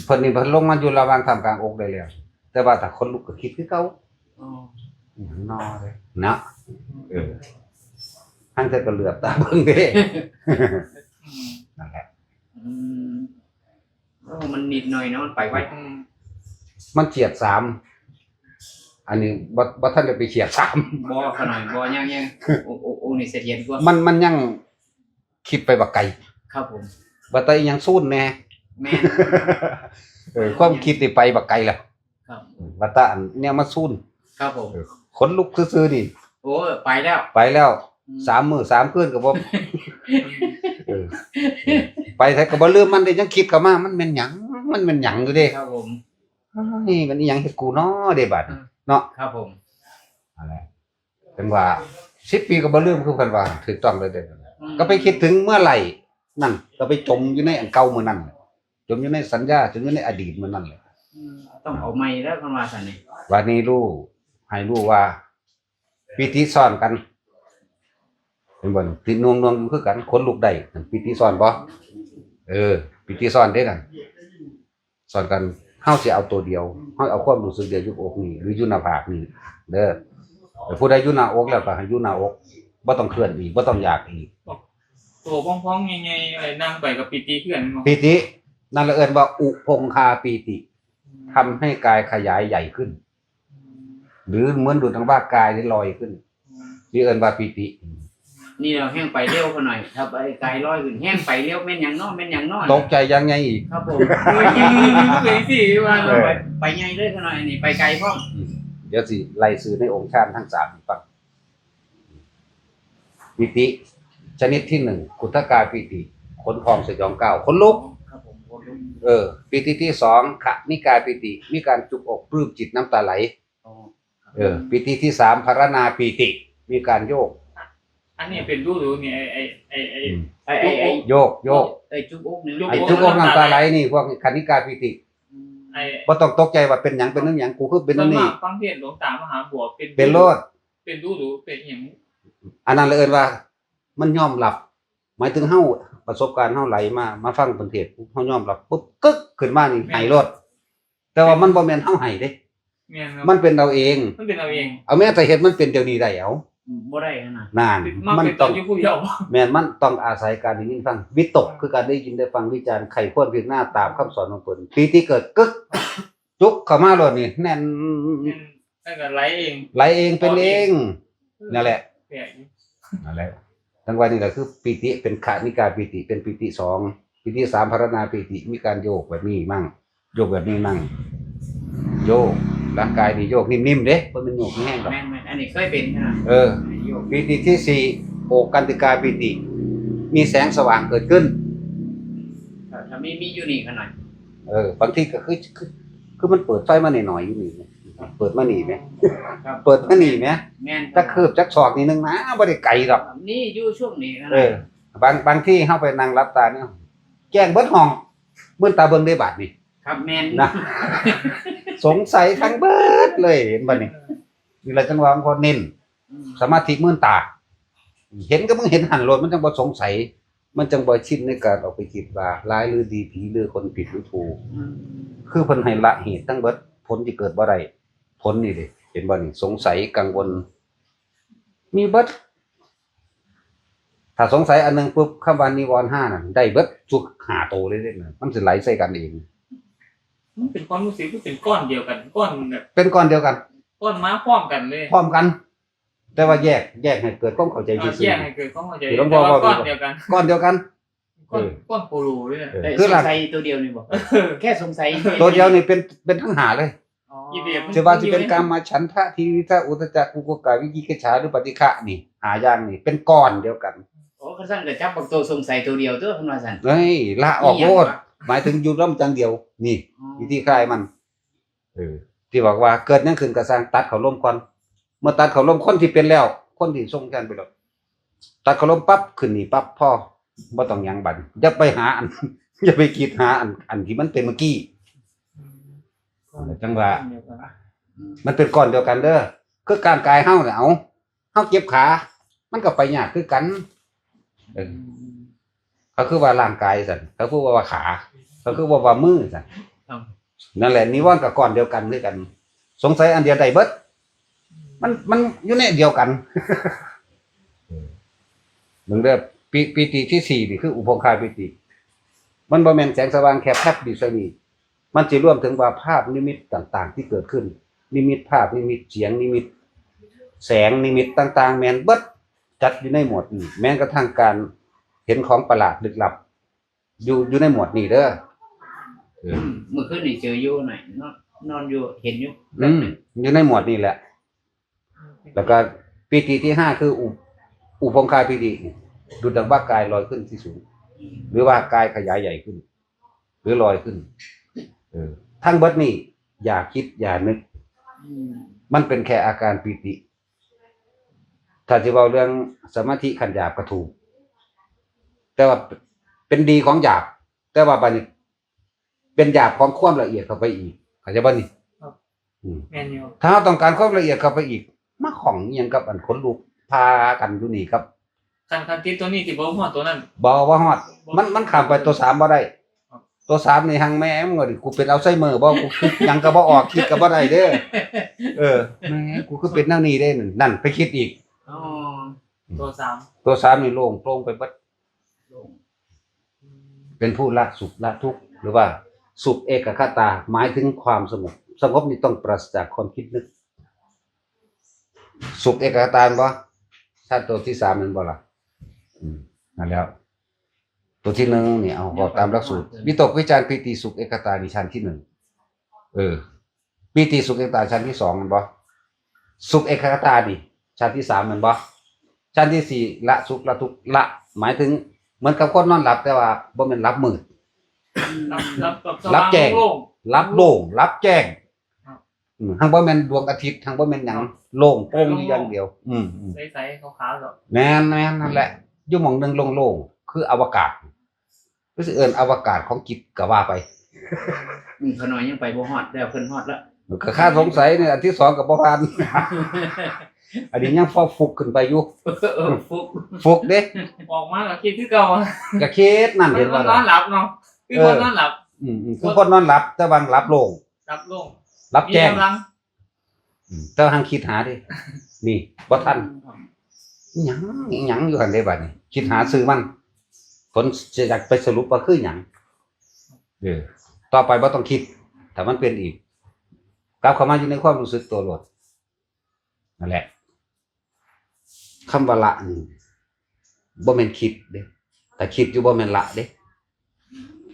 เพิ่นนี่เพิ่นลงมาอยู่ระหว่างท่ามกลางอกได้แล้ว แต่ว่าถ้าคนลุกก็คิดคือเก่า อ๋อ อหย่างน้อเลยนะ เออ ทั้งเธอก็เหลือบตาเบิ่งเด้ อืม นั่นแหละ อืม โอ้ มันนิดหน่อยเนาะ มันไปไว อืม มันเฉียดสาม อันนี้บ่ บ่ทันได้ไปเฉียดสาม บ่ขนาด บ่ ยัง ยัง โอ้ โอ้ โอ้ นี่เสถียรกว่า มัน มันยังคิดไปบักไกล ครับผม บัดแต่อีหยังซูนแน่ แม่น เออ ความคิดนี่ไปบักไกลล่ะ ครับ บัดแต่อันเนี่ยมาซูน ครับผม เออ ขนลุกซื่อๆนี่ โอ้ ไปแล้ว ไปแล้ว อืม สามมื้อสามคืนก็บ่ เออ ไปไสก็บ่ลืมมันเด้ ยังคิดเข้ามา มันแม่นหยัง มันแม่นหยังอยู่เด้ ครับผม เฮ้ย มันอีหยังเฮ็ดกูน้อเด้บัดนี้ อืม เนาะ ครับผม นั่นแหละ จั่งว่า สิบปีก็บ่ลืมคือเพิ่นว่า ถูกต้องเลยเด้ อืม ก็ไปคิดถึงเมื่อไหร่ นั่น ก็ไปจมอยู่ในอันเก่ามื้อนั้น จมอยู่ในสัญญา จมอยู่ในอดีตมื้อนั้นแหละ อืม ต้องเอาใหม่แล้วเพิ่นว่าซั่นนี่ บัดนี้รู้ ให้รู้ว่า ปีติซ้อนกัน เห็นบ่ ติดหน่วงๆอยู่คือกัน ขนลุกได้ นั่นปีติซ้อนบ่ เออ ปีติซ้อนเด้นั่น ซ้อนกัน เฮาสิเอาตัวเดียว เฮาเอาความรู้สึกเดียวอยู่อกนี่ หรืออยู่หน้าผากนี่ เด้อ แต่ผู้ใดอยู่หน้าอกแล้วก็ให้อยู่หน้าอก บ่ต้องเคลื่อนอีก บ่ต้องอยากอีก ตัวพองๆใหญ่ๆ อะไรนั่งไปกับปีติคือกันบ่ ปีติ นั่นละเอิ้นว่าอุพงคาปีติ อืม ทำให้กายขยายใหญ่ขึ้น อืม หรือเหมือนดูดอังว่ากายนี่ลอยขึ้น อืม นี่เอิ้นว่าปีติ นี่เราแฮงไปเร็วขะหน่อย ถ้าไปไกลลอยขึ้นแฮงไปเร็ว แม่นหยังน้อ แม่นหยังน้อ ตกใจยังไงอีก ครับผม เฮ้ย ไปสิว่าเราไป เออ ไปใหญ่เลยขะหน่อย นี่ไปไกลพร้อม เดี๋ยวสิไล่ชื่อในองค์ฌานทั้งสามให้ฟัง ปีติ ชนิดที่หนึ่ง ขุทกาปีติ ขนพองสยองก้าว ขนลุก ครับผม ขนลุก เออ ปีติที่สอง ขณิกาปีติ มีการจุกอกปลื้มจิตน้ำตาไหล อ๋อ เออ ปีติที่สาม ภารณาปีติ มีการโยก อันนี้เป็นรู้หรือนี่ไอไอไอไอ อืม ไอ้ไอ้ไอ้ โยกโยก ไอ้จุกอกนี่ จุก ไอ้จุกอกน้ำตาไหลนี่พวกขณิกาปีติ ไอ บ่ต้องตกใจว่าเป็นหยังเป็นนั่นหยัง กูคือเป็นนั่นนี่ ฟังเทศน์หลวงตามหาบัวเป็น เป็นโลด เป็นรู้หรือเป็นอย่าง อันนั้นเลยเอิ้นว่า มันยอมรับ หมายถึงเฮาประสบการณ์เฮาไหลมา มาฟังเพิ่นเทศน์ปุ๊บเฮายอมรับปุ๊บกึกขึ้นมานี่ไห้โลด แต่ว่ามันบ่แม่นเฮาไห้เด้ แม่นครับ มันเป็นเอาเอง มันเป็นเอาเอง เอาแม้แต่เฮ็ดมันเป็นเดี๋ยวนี้ได้เอา อืมบ่ได้ขนาด นั่น มัน มัน เป็น ต้ ต้ อน ง อยู่ผู้เดียว แม่นมันต้องอาศัยการได้ยินฟัง วิตกคือการได้ยินได้ฟัง วิจารณ์ ใคร่ครวญพิจารณาตามคำสอนของเพิ่น ปีติเกิดกึก จุกเข้ามาโลดนี่แน่น แม่นแล้วก็ไหลเอง ไหลเองเป็นเอง นั่นแหละ แปลกอยู่ นั่นแหละ ทั้งวันนี้แหละคือปีติเป็นขณิกาปีติ เป็นปีติสอง ปีติสาม ภารณาปีติ มีการโยกแบบนี้มั่ง โยกแบบนี้มั่ง โยก ร่างกายนี่โยกนิ่มๆเด้ บ่แม่นโยกแห้งดอก แม่นแม่นอันนี้เคยเป็นขนาด เออ โยก ปีติที่สี่ โอกันติกาปีติ มีแสงสว่างเกิดขึ้น ครับถ้ามีมีอยู่นี่ขนาด เออ บางทีก็คือคือคือมันเปิดไฟมาหน่อยๆอยู่นี่ เปิดมานี่แหม ครับ เปิดมานี่แหม แม่น จักคืบจักศอกนิดนึงนะ บ่ได้ไกลดอก นี่อยู่ช่วงนี้ขนาด เออ บางบางที่เฮาไปนั่งหลับตาเนี่ย แจ้งเบิดห้อง มืดตาเบิ่งได้บาดนี่ ครับแม่น นะ สงสัยทั้งเบิดเลย เห็นบ่นี่ นี่แหละจังหวะของคนเน้น อืม สมาธิมืดตา เห็นก็มึงเห็นหั่นโลด มันจังบ่สงสัย มันจังบ่ชินในการออกไปคิดว่าร้ายหรือดี ผีหรือคนผิดหรือถูก อืม คือเพิ่นให้ละเหตุทั้งเบิด ผลที่เกิดบ่ได้ ผลนี่เด้ เห็นบ่นี่ สงสัยกังวล มีเบิด ถ้าสงสัยอันหนึ่งปุ๊บ คำว่านิวรณ์ห้านั่น ได้เบิดทุกห้าตัวเลยเด้นะ มันสิไหลใส่กันเอง มันเป็นความรู้สึกที่เป็นก้อนเดียวกัน ก้อนแบบ เป็นก้อนเดียวกัน ก้อนมาพร้อมกันเลย พร้อมกัน แต่ว่าแยก แยกให้เกิดความเข้าใจ เอา ซื่ แย อก ให้เกิดความเข้าใจ ที่หลวงพ่ แต่ อ ว่า บอก ก้อนเดียวกัน ก้อนเดียวกัน ก้อน เออ ก้อนโปโลเลย เออ แต่ คือ ส หลั ง ก สัยตัวเดียวนี่บอก เออ แค่สงสัย ตัวเดียวนี่เป็นเป็นทั้งหาเลย อ๋อ กิเลส จะว่าสิเป็นกามฉันทะ ทิฏฐิ อุทธัจจะ กุกุจจะ วิจิกิจฉา หรือปฏิฆะนี่ หาอย่างนี่เป็นก้อนเดียวกัน โอ้เขาสั่งกับจับบักตัวสงสัยตัวเดียวตัวเพิ่นว่าสั่น เฮ้ย ละออกโลด หมายถึงหยุดลมจังเดียว นี่ อ๋อ วิธีคลายมัน เออ ที่บอกว่าเกิดหยังขึ้นก็สร้างตัดเขาลมก่อน เมื่อตัดเขาลมคนที่เป็นแล้ว คนที่ทรงฌานไปแล้ว ตัดเขาลมปั๊บขึ้นนี่ปั๊บพอบ่ต้องหยังบัด อย่าไปหาอัน อย่าไปคิดหาอันอันที่มันเป็นเมื่อกี้ จังหวะ มันเป็นก้อนเดียวกันเด้อ คือการกายเฮาเนี่ย เอา เฮาเจ็บขา มันก็ไปยากคือกัน เออ เขาคือว่าร่างกายสั่น เขาคือว่าขา เขาคือว่าว่ามือสั่น ครับ นั่นแหละ นิวรณ์กับก้อนเดียวกันคือกัน สงสัยอันเดียวได้เบิด มัน มันอยู่ในเดียวกัน เบิ่งเด้อ ปี ปีติที่สี่นี่คืออุปคาปีติ มันบ่แม่นแสงสว่างแค่แป๊บเดียวเท่านี้ มันสิรวมถึงว่าภาพนิมิตต่างๆที่เกิดขึ้น นิมิตภาพ นิมิตเสียง นิมิตแสง นิมิตต่างๆ แม่นเบิด จัดอยู่ในหมวดนี้ แม้กระทั่งการเห็นของประหลาดลึกลับ อยู่ อยู่ในหมวดนี้เด้อ เออ เมื่อคืนนี่เจออยู่ไหนนอนนอนอยู่เห็นอยู่ อืม อยู่ในหมวดนี้แหละ แล้วก็ปีติที่ห้าคืออุ อุปคาปีติ ดุจดังว่ากายลอยขึ้นที่สูง หรือว่ากายขยายใหญ่ขึ้น หรือลอยขึ้น เออ ทั้งเบิดนี่อย่าคิดอย่านึก อืม มันเป็นแค่อาการปีติ ถ้าจะเว้าเรื่องสมาธิขั้นหยาบก็ถูก แต่ว่าเป็นดีของหยาบ แต่ว่าบัดนี้เป็นหยาบของความละเอียดเข้าไปอีก เข้าใจบ่นี่ ครับ อืม แม่นอยู่ ถ้าเราต้องการความละเอียดเข้าไปอีก มาข้องอิหยังกับอันขนลุกพากันอยู่นี่ครับ คันคันติดตัวนี้สิบ่ฮอดตัวนั้น บ่ว่าฮอด มัน มันข้ามไปตัวสามบ่ได้ ตัวสามนี่หังแม่มึงว่าดิ กูเป็นอัลไซเมอร์บ่ กูคิดหยังก็บ่ออก คิดก็บ่ได้เด้อ เออ แม่กูคือเป็นแนวนี้เด้ นั่น ไปคิดอีก อ๋อ ตัวสาม ตัวสามนี่โล่งโปร่งไปเบิด เป็นผู้ละสุขละทุกข์ หรือว่าสุขเอกคตา หมายถึงความสงบ สงบนี่ต้องปราศจากความคิดนึก สุขเอกคตาบ่ ถ้าตัวที่สามนั่นบ่ล่ะ นั่นแล้ว ตัวที่หนึ่งนี่เอาบอกตามหลักสูตร วิตกวิจารปีติสุขเอกคตานี่ชั้นที่หนึ่ง เออ ปีติสุขเอกคตาชั้นที่สองแม่นบ่ สุขเอกคตานี่ชั้นที่สามแม่นบ่ ชั้นที่สี่ละสุขละทุกข์ละ หมายถึงเหมือนกับคนนอนหลับแต่ว่าบ่แม่นหลับมืด หลับหลับแบบส หลับ ว่าง แจ้ง โล่ง หลับโล่งหลับแจ้ง ครับ อืมทั้งบ่แม่นดวงอาทิตย์ทั้งบ่แม่นหยังโล่งโปร่งอยู่อย่างเดียว อืมอืม ใสๆขาวๆแบบ แม่นแม่นนั่นแหละ อยู่หม่องหนึ่งโล่งๆคืออวกาศ คือสิเอิ้นอวกาศของจิตก็ว่าไป อืมขน้อยยังไปบ่ฮอดแล้วเพิ่นฮอดแล้ว ก็ข้าสงสัยเนี่ยอันที่สองก็บ่ผ่าน อันนี้ยังฟอกฟุกขึ้นไปอยู่ เออฟุก ฟุกเด้ ออกมาก็คิดคือเก่าอะ ก็คิดนั่นเห็นว่า นอนหลับเนาะคือคนนอนหลับ อืมอืมคือคนนอนหลับ แต่ว่าหลับโล่ง หลับโล่ง หลับแจ้ง มีกำลัง อืมแต่ว่าหังคิดหาเด้ นี่บ่ทัน อิหยังอิหยังอยู่หั่นเด้บัดนี้ คิดหาชื่อมัน ผลจะอยากไปสรุปว่าคือหยัง เออ ต่อไปบ่ต้องคิด ถ้ามันเป็นอีก กลับเข้ามาอยู่ในความรู้สึกตัวโลด นั่นแหละ คำว่าละนี่ บ่แม่นคิดเด้ ถ้าคิดอยู่บ่แม่นละเด้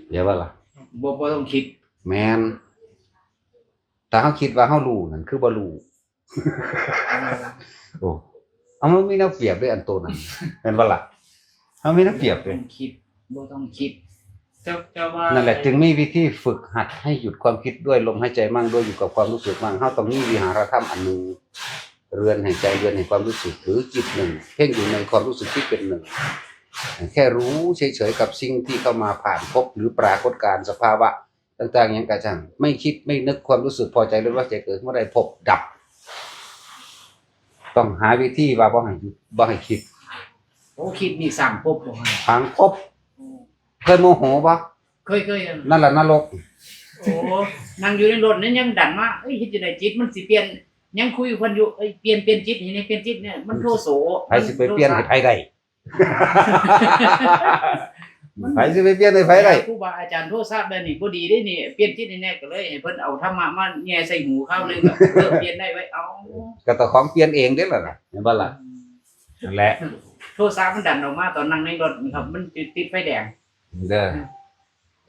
เดี๋ยวว่าล่ะ บ่บ่ต้องคิด แม่น ถ้าเฮาคิดว่าเฮารู้นั่นคือบ่รู้ โอ้ เอามันมีแนวเปรียบเด้อันโตนั้น แม่นบ่ล่ะ เฮามีแนวเปรียบเด้ ต้องคิดบ่ต้องคิด เจ้าเจ้าว่า นั่นแหละ จึงมีวิธีฝึกหัดให้หยุดความคิดด้วยลมหายใจมั่ง ด้วยอยู่กับความรู้สึกมั่ง เฮาต้องมีวิหารธรรมอันหนึ่ง เรือนแห่งใจ เรือนแห่งความรู้สึก หรือจิตหนึ่ง เพ่งอยู่ในความรู้สึกที่เป็นหนึ่ง แค่รู้เฉยๆกับสิ่งที่เข้ามาผ่านภพหรือปรากฏการณ์สภาวะ ต่างๆหยังกะช่าง ไม่คิดไม่นึก ความรู้สึกพอใจหรือว่าใจเกิดเมื่อใดภพดับ ต้องหาวิธีว่าบ่ให้หยุด บ่ให้คิด โอ้คิดนี่สร้างภพบ่ฮะ ทางภพ เคยโมโหบ่ เคยเคย นั่นแหละนรก โอ้นั่งอยู่ในรถนั้นยังดันมาเอ้ยเฮ็ดจังได๋จิตมันสิเปลี่ยน ยังคุยกับเพิ่นอยู่เอ้ยเปลี่ยนเปลี่ยนจิตให้แน่เปลี่ยนจิตเนี่ยมันโทโส ไผสิไปเปลี่ยนให้ไผได้ ไผสิไปเปลี่ยนให้ไผได้ ครูบาอาจารย์โทรศัพท์แบบนี้บ่ดีเด้นี่เปลี่ยนจิตให้แน่ก็เลยให้เพิ่นเอาธรรมะมาแย่ใส่หูคราวหนึงก็เออเปลี่ยนได้ไว้เอา ก็เจ้าของเปลี่ยนเองเด้ล่ะนะ เห็นบ่ล่ะ นั่นแหละ โทรศัพท์มันดันออกมาตอนนั่งในรถนี่ครับ มันติดติดไฟแดง เด้อ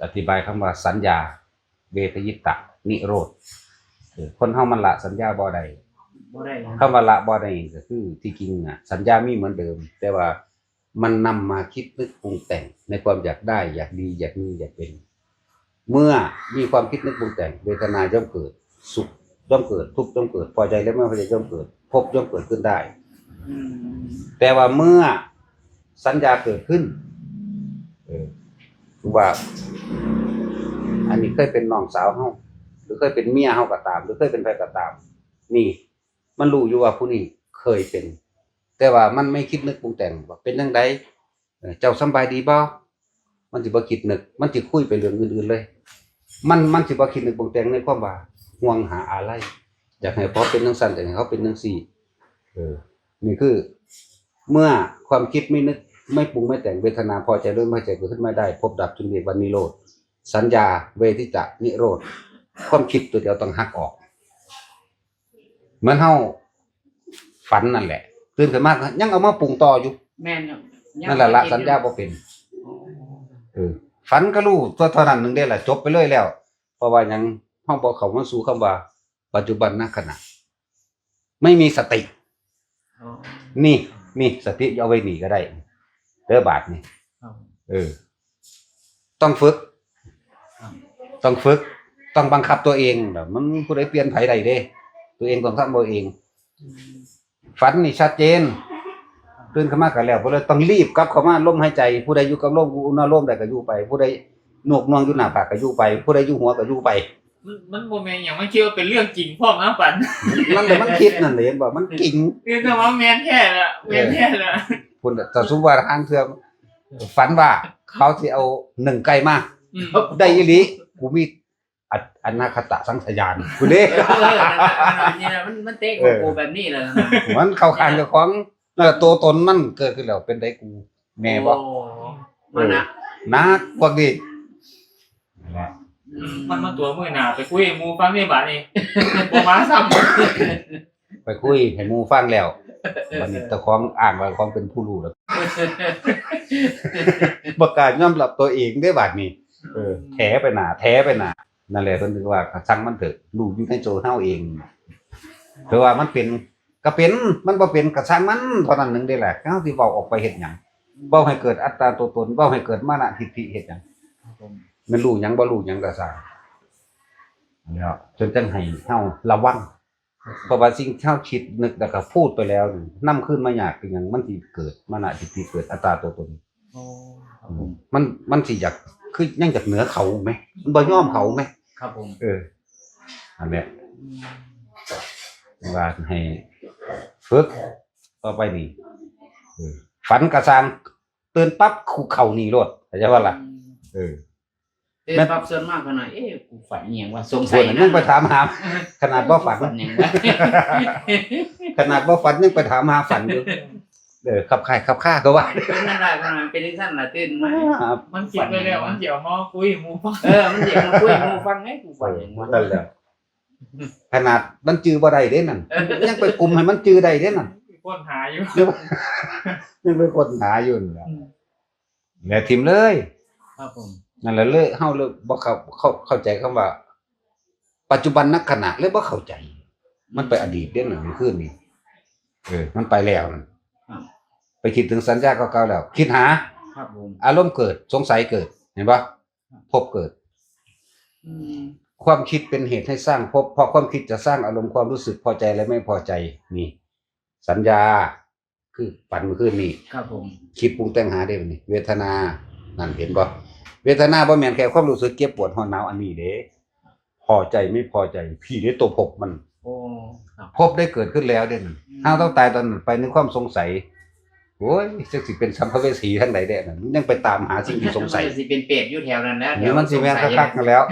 อธิบายคำว่าสัญญา เวทยิตะ นิโรธ เออ คนเฮามันละสัญญาบ่ได้ บ่ได้นะ คำว่าละบ่ได้ก็คือที่จริงน่ะ สัญญามีเหมือนเดิม แต่ว่ามันนำมาคิดนึกปรุงแต่งในความอยากได้ อยากดี อยากมี อยากเป็น เมื่อมีความคิดนึกปรุงแต่ง เวทนาย่อมเกิด สุขย่อมเกิด ทุกข์ย่อมเกิด พอใจและไม่พอใจย่อมเกิด ภพย่อมเกิดขึ้นได้ อืม แต่ว่าเมื่อสัญญาเกิดขึ้น เออ คือว่า อันนี้เคยเป็นน้องสาวเฮา หรือเคยเป็นเมียเฮาก็ตาม หรือเคยเป็นใครก็ตาม นี่ มันรู้อยู่ว่าผู้นี้เคยเป็น แต่ว่ามันไม่คิดนึกปรุงแต่งว่าเป็นจั่งใด เออ เจ้าสำบายดีบ่ มันสิบ่คิดนึก มันสิคุยไปเรื่องอื่นๆเลย มัน มันสิบ่คิดนึกปรุงแต่งในความว่าห่วงหาอาลัย อยากให้เขาเป็นจั่งซั้น อยากให้เขาเป็นจั่งซี้ เออ นี่คือ เมื่อความคิดไม่นึก ไม่ปรุงไม่แต่ง เวทนาพอใจหรือไม่พอใจเกิดขึ้นไม่ได้ ภพดับจึงเรียกว่านิโรธ สัญญา เวทยิตะ นิโรธ ความคิดตัวเดียวต้องหักออก เหมือนเฮาฝันนั่นแหละ ตื่นขึ้นมายังเอามาปรุงต่ออยู่ แม่นครับ นั่นแหละละสัญญาบ่เป็น เออ ฝันก็รู้ตัวเท่านั้นหนึ่งเด้ล่ะ จบไปเลยแล้ว เพราะว่าหยัง เฮาบ่เข้ามาสู่คำว่า ปัจจุบันขณะ ไม่มีสติ อ๋อ นี่ นี่ สติเอาไว้นี่ก็ได้ เด้อบาดนี่ ครับ เออ ต้องฝึก ครับ ต้องฝึก ต้องบังคับตัวเอง แบบ มันผู้ใดเปลี่ยนไผได้เด้ ตัวเองต้องทำเอาเอง อืม ฝันนี่ชัดเจน ตื่นขึ้นมาก็แล้ว บ่เลยต้องรีบกลับเข้ามาลมหายใจ ผู้ใดอยู่กับลม อุณาโลมใดก็อยู่ไป ผู้ใดหนวกหน่วงอยู่หน้าผากก็อยู่ไป ผู้ใดอยู่หัวก็อยู่ไป มันมันบ่แม่นหยัง มันคิดว่าเป็นเรื่องจริงพร้อมนะฝัน นั่นแหละมันคิดนั่นแหละ เห็นบ่ มันจริง คือแต่ว่าแม่นแท้ละแม่นแท้ละ พุ่นน่ะ แต่สมมุติว่าทางเทื่อฝันว่าเขาสิเอาหนึ่งไก่มา อืม ได้อีหลี กูมีอ- อนาคตสังขยาน กูเด้ เออเออเออนี่แหละมันมันเตะของกูแบบนี้แหละนะ มันเข้าข้างเจ้าของ แล้วตัวตนมันเกิดขึ้นแล้ว เป็นไดกู แม่บ่ โอ้มานะ หนักพวกนี้ มันมาตัวมื้อหน้าไปคุยให้หมู่ฟังในบาดนี้ บ่มาซ้ำ ไปคุยให้หมู่ฟังแล้ว บัดนี้เจ้าของอ้างว่าของเป็นผู้รู้แล้ว บ่กล้ายอมรับตัวเองเด้บาดนี้ เออ แถไปหน้า แถไปหน้า นั่นแหละเพิ่นถึงว่ากะซ่างมันเถาะ รู้อยู่ในตัวเฮาเอง เพราะว่ามันเป็น กะเป็น มันบ่เป็นกะซ่างมัน เท่านั้นหนึ่งเด้แหละ เฮาสิเว้าออกไปเฮ็ดหยัง เว้าให้เกิดอัตตาตัวตน เว้าให้เกิดมานะทิฏฐิเฮ็ดหยัง ครับผม แม่นรู้หยังบ่รู้หยังกะซ่าง แล้วจนจั่งให้เฮาระวัง เพราะว่าสิ่งที่เฮาคิดนึกแล้วกะพูดไปแล้วนี่ นำคืนมายากคือหยัง มันสิเกิดมานะทิฏฐิ เกิดอัตตาตัวตน โอ้ ครับผม มัน มันสิอยาก คือยังอยากเหนือเขาแหม มันบ่ยอมเขาแหม ครับผม เออ อันเนี้ย อืม ว่าให้ฝึกต่อไปนี่ เออ ฝันกะซ่าง ตื่นปั๊บคุกเข่าหนีโลด เข้าใจบ่ล่ะ เออ ตื่นปั๊บส่วนมากขนาด เอ๊ะ กูฝันอิหยังวะ สงสัย ส่วน นะ ยังไปถามหา ขนาดบ่ฝัน ฝันอิหยังวะ ขนาดบ่ฝันยังไปถามหาฝันอยู่ เออ คับคายคับคาก็ว่า เป็นนั่นแหละขนาดเป็นจั่งซั่นล่ะ ตื่นมา ครับ มันคิดไปแล้วมันเดี๋ยวมาคุยหมู่ฟัง เออ มันเดี๋ยวมาคุยหมู่ฟังไง กูฝันอิหยังวะ นั่นแหละ ขนาดมันจื่อบ่ได้เด้นั่น ยังไปกลุ่มให้มันจื่อได้เด้นั่น คนหาอยู่ ยังไปค้นหาอยู่นั่นแหละ อืม แหละถิ่มเลย ครับผม นั่นแหละเลยเฮาเลยบ่เข้า เข้า เข้าใจคำว่า ปัจจุบันนักขณะเลยบ่เข้าใจ มันไปอดีตเด้นั่น คืนนี้ เออ มันไปแล้วนั่น ครับ ไปคิดถึงสัญญาเก่าๆแล้ว คิดหา ครับผม อารมณ์เกิด สงสัยเกิด เห็นปะ ภพเกิด อืม ความคิดเป็นเหตุให้สร้างภพ เพราะความคิดจะสร้างอารมณ์ความรู้สึกพอใจและไม่พอใจ นี่ สัญญา คือฝันเมื่อคืนนี้ ครับผม คิดปรุงแต่งหาได้บัดนี้ เวทนา นั่นเห็นบ่ เวทนาบ่แม่นแค่ความรู้สึกเจ็บปวดร้อนหนาวอันนี้เด้ พอใจไม่พอใจ พี่เด้ตัวภพมัน โอ้ ครับ ภพได้เกิดขึ้นแล้วเด้นั่น อืม เฮาต้องตายตอนนั้นไปในความสงสัย โอ้ย จักสิเป็นสัมภเวสีทางใดแด้นั่น มันยังไปตามหาสิ่งที่สงสัย มันสิเป็นเปรตอยู่แถวนั้นแหละ นี่มันสิแม่นคักๆนั่นแล้ว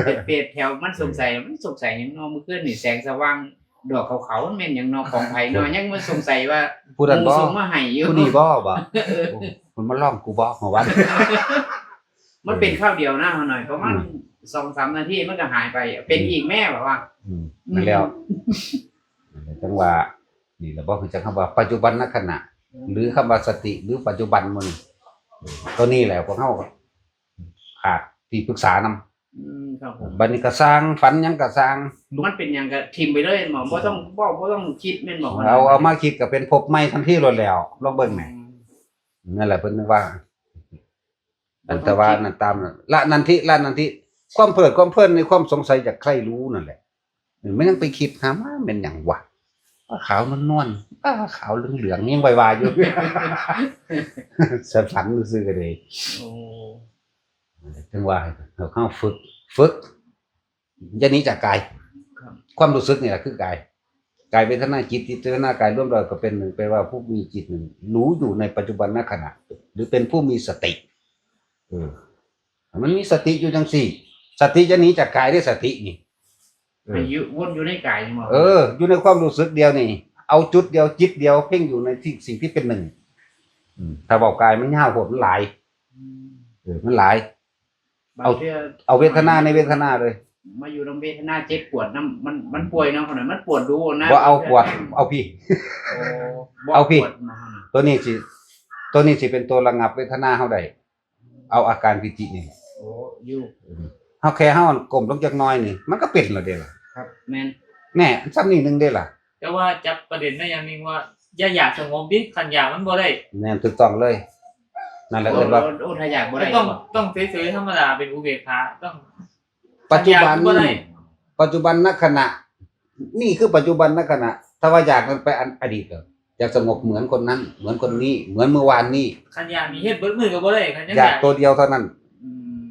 เป็นเปรตแถวมันสงสัย มันสงสัยหยังเนาะ มื้อคืนนี่แสงสว่างดอกขาวๆ มันแม่นหยังเนาะ ของไผเนาะ ยังมาสงสัยว่า ผู้นั้นบ่ หมู่ส่งมาให้อยู่ ผู้นี้บ่บ่ โอ้ มันมาลองกูบ่เมื่อวาน มันเป็นคราวเดียวนะ หน่อย ประมาณ อืม สองสามนาทีมันก็หายไป เป็นอีกแม่แบบว่า อืมนั่นแล้ว จังว่า นี่แหละบ่คือจังคำว่าปัจจุบันนักขณะ หรือคำว่าสติ หรือปัจจุบันมัน ตัวนี้แหละพวกเฮาขาดที่ปรึกษานำ อืม ครับผม บัดนี้กะซ่าง ฝันหยังกะซ่าง มันเป็นหยังก็ถิ่มไปเลยหมอ บ่ต้อง บ่ บ่ต้องคิดแม่นบ่ เอา เอามาคิดก็เป็นภพใหม่ทันทีโลดแล้ว ลองเบิ่งแหม อืม นั่นแหละเพิ่นว่า อันตวานั่นตามนั่น ละนันทิ ละนันทิ ความเพลิดความเพลินในความสงสัยอยากใคร่รู้นั่นแหละ มันยังไปคิดหามาเป็นหยังวะ ว่าขาวนวลๆ ว่าขาวเหลืองๆ ยังวายๆ อยู่ สะฝันซื่อๆ ก็เลย โอ้ จังว่าให้เฮาฝึก ฝึก อย่าหนีจากกาย ครับ ความรู้สึกนี่แหละคือกาย กายเวทนาจิต จิตเวทนากายรวมแล้วก็เป็นหนึ่ง แปลว่าผู้มีจิตหนึ่ง รู้อยู่ในปัจจุบันนขณะ หรือเป็นผู้มีสติ เออ มันมีสติอยู่จังซี่ สติจะหนีจากกายได้สตินี่ เออ ให้อยู่วนอยู่ในกายหมอ เออ อยู่ในความรู้สึกเดียวนี่ เอาจุดเดียวจิตเดียวเพ่งอยู่ในที่สิ่งที่เป็นหนึ่ง อืม ถ้าเว้ากายมันยาวโพดมันหลาย อืม เออ มันหลาย บางเทื่อ เอาเวทนาในเวทนาเลย มาอยู่นำเวทนาเจ็บปวดนำ มัน มันป่วยเนาะ คนนั้นมันปวดดูนะ บ่เอาปวด เอาพี้ โอ้บ่ เอาพี้ ปวดมา ตัวนี้สิ ตัวนี้สิเป็นตัวระงับเวทนาเฮาได้ เอาอาการปีตินี่ โอ้ อยู่ เฮาแค่เฮาก้มลงจักหน่อยนี่ มันก็เป็นแล้วเด้ล่ะ ครับ แม่น แน่ ซ้ำนี่หนึ่งเด้ล่ะ แต่ว่าจับประเด็นได้อย่างหนึ่งว่า อย่าอยากสงบดิ คันอยากมันบ่ได้ แน่นถูกต้องเลย นั่นแหละเอิ้นว่า โอ้ ถ้าอยากบ่ได้ ต้อง ต้องเฉยๆธรรมดา เป็นอุเบกขา ต้อง ปัจจุบัน คันอยากมันบ่ได้ ปัจจุบันนักขณะ นี่คือปัจจุบันนักขณะ ถ้าว่าอยากมันไปอันอดีตเหรอ อยากสงบเหมือนคนนั้น เหมือนคนนี้ เหมือนเมื่อวานนี้ คันอยากมีเฮ็ดเบิดมือก็บ่ได้ คันยัง อยากตัวเดียวเท่านั้น อืม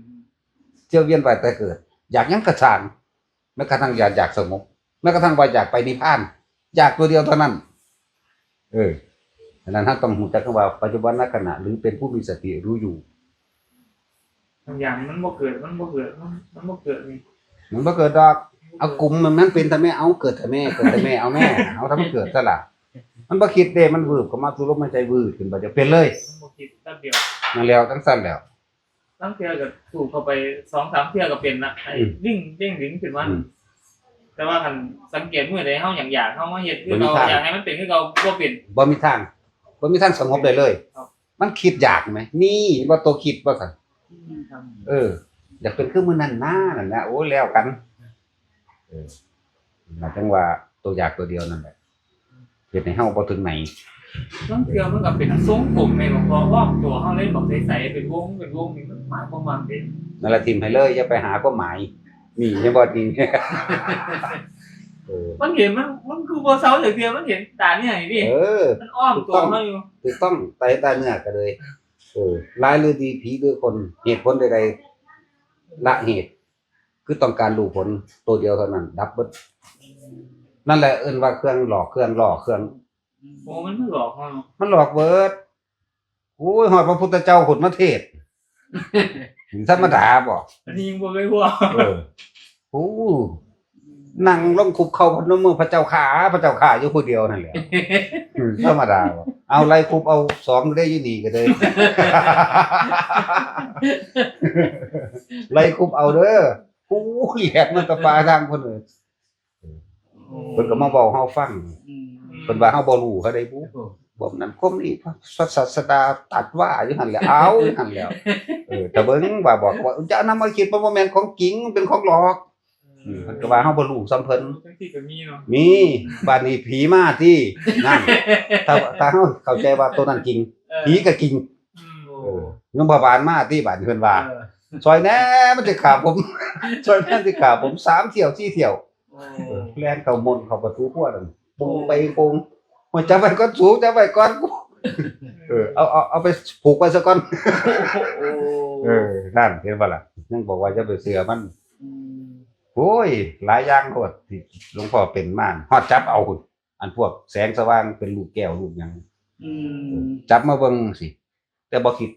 เที่ยวเวียนไปแต่เกิด อยากหยังกะซ่าง แม้กระทั่งอยาก อยากสงบ แม้กระทั่งว่าอยากไปนิพพาน อยากตัวเดียวเท่านั้น เออ อันนั้นเฮาต้องรู้จักคำว่าปัจจุบันนักขณะ หรือเป็นผู้มีสติรู้อยู่ บางอย่างมันบ่เกิด มันบ่เกิด มัน มันบ่เกิดนี่ มันบ่เกิดดอก เอากลุ่มมัน มันเป็นแต่แม่ เอาเกิดแต่แม่ เกิดแต่แม่ เอาแม่ เอาถ้ามันเกิดซะล่ะ มันบ่คิดเด้ มันวืบเข้ามาสู่ลมหายใจ วืบขึ้นไปจะเป็นเลย มันบ่คิดแป๊บเดียว นั่นแล้ว จังซั่นแล้ว ตั้งเทื่อก็สูบเข้าไปสองสามเทื่อก็เป็นละ ไอ้ อืม วิ่งเด้งดึงขึ้นมา อืม แต่ว่าคันสังเกตมื้อใดเฮาอยากอยาก เฮามาเฮ็ดคือ บ่มี เก่า ทาง อยากให้มันเป็นคือเก่า บ่เป็น บ่มีทาง บ่มีทางสงบได้เลย ครับ มันคิดอยากไหม นี่ว่าตัวคิดว่าซั่น อืมครับ เออ อยากเป็นคือมื้อนั้นนะนั่นนะ โอ้ แล้วกัน เออ หมายถึงว่าตัวอยากตัวเดียวนั่นแหละ เฮ็ดให้เฮาบ่ถึงไหน บางเทื่อมันก็เป็นทรงผมในหลวงพ่ออ้อมตัวเฮาเลยบอกใสๆเป็นวงเป็นวงนี่มันหมายความว่าเป็น นั่นละ ถิ่มให้เลย อย่าไปหาความหมาย นี่ยังบ่นี่ เออ มันเห็นมันมันคือบ่เซาจักเทื่อมันเห็นตาเนี่ยนี่ เออ มันอ้อมตัวเฮาอยู่ ถูกต้อง ตายตาเนื้อก็เลย เออ ร้ายหรือดี ผีหรือคน เหตุผลใดๆ ละเหตุ คือต้องการรู้ผลตัวเดียวเท่านั้น ดับเบิด นั่นแหละเอิ้นว่าเครื่องหลอก เครื่องล่อ เครื่อง โอ้มันหลอกเฮาเนาะ มันหลอกเบิด โอ้ย ฮอดพระพุทธเจ้าพุ้นมาเทศน์ ธรรมดาบ่ อันนี้ยังบ่เคยพอ เออ โอ้ นั่งลงคุกเข่าพนมมือ พระเจ้าข้า พระเจ้าข้าอยู่ผู้เดียวนั่นแหละ อืม ธรรมดาบ่ เอาไล่คุบเอา สองได้อยู่นี่ก็ได้ ไล่คุบเอาเด้อ โอ้ย แหดมันตะปาทางคนอื่น เพิ่นก็มาเว้าเฮาฟัง อืม เพิ่นว่าเฮาบ่รู้เฮาได้บุ โอ้ บ่นั้นคมนี้พระศาสดาตรัสว่าอยู่หั่นแหละ เอาอยู่หั่นแหละ เออ แต่เบิ่งว่าบอกว่า อย่านำมาคิด มันบ่แม่นของจริง มันเป็นของหลอก อืม เพิ่นก็ว่าเฮาบ่รู้ส่ำเพิ่น จังซี่ก็มีเนาะ มี บัดนี้ผีมาติ นั่น ถ้า ถ้าเฮาเข้าใจว่าตัวนั้นจริง เออ ผีก็จริง อืม เออ ยมบาลมาติ บัดนี้เพิ่นว่า เออ ซอยแหน่ มันสิฆ่าผม ซอยแหน่ สิฆ่าผม สามเที่ยว สี่เที่ยว โอ้ แล่นเข้ามนเข้าประตูครัวนั่น ปุงไปปุง โอ้ย จับไว้ก่อนสู จับไว้ก่อน เออ เอา เอา เอาไปผูกไว้ซะก่อน โอ้ เออ นั่นเห็นบ่ล่ะ ยังบอกว่าอย่าไปเชื่อมัน อืม โอ้ย หลายอย่างโพดที่หลวงพ่อเป็นมา ฮอดจับเอา อันพวกแสงสว่างเป็นลูกแก้วลูกหยัง อืม จับมาเบิ่งสิ แต่บ่คิด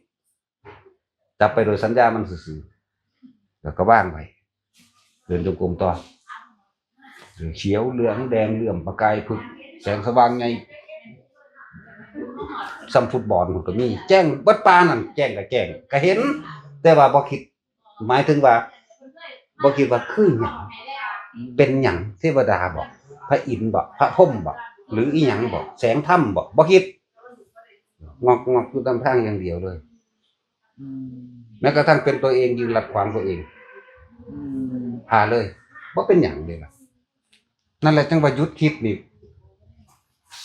จับไปโดยสัญญามันซื่อๆ แล้วก็วางไว้ เดินจงกรมต่อ เขียวเหลืองแดงเหลื่อมประกายผึก แสงสว่างไง ซ้ำฟุตบอลมันก็มี แจ้งเบิดป่านั่น แจ้งก็แจ้ง ก็เห็น แต่ว่าบ่คิด หมายถึงว่า บ่คิดว่าคือหยัง เป็นหยัง เทวดาบ่ พระอินทร์บ่ พระพรหมบ่ หรืออีหยังบ่ แสงธรรมบ่ บ่คิด งอกๆ อยู่ตามทางอย่างเดียวเลย อืม แม้กระทั่งเป็นตัวเองยืนหลัดขวางตัวเอง อืม พาเลย บ่เป็นหยังเลยล่ะ นั่นแหละจังว่าหยุดคิดนี่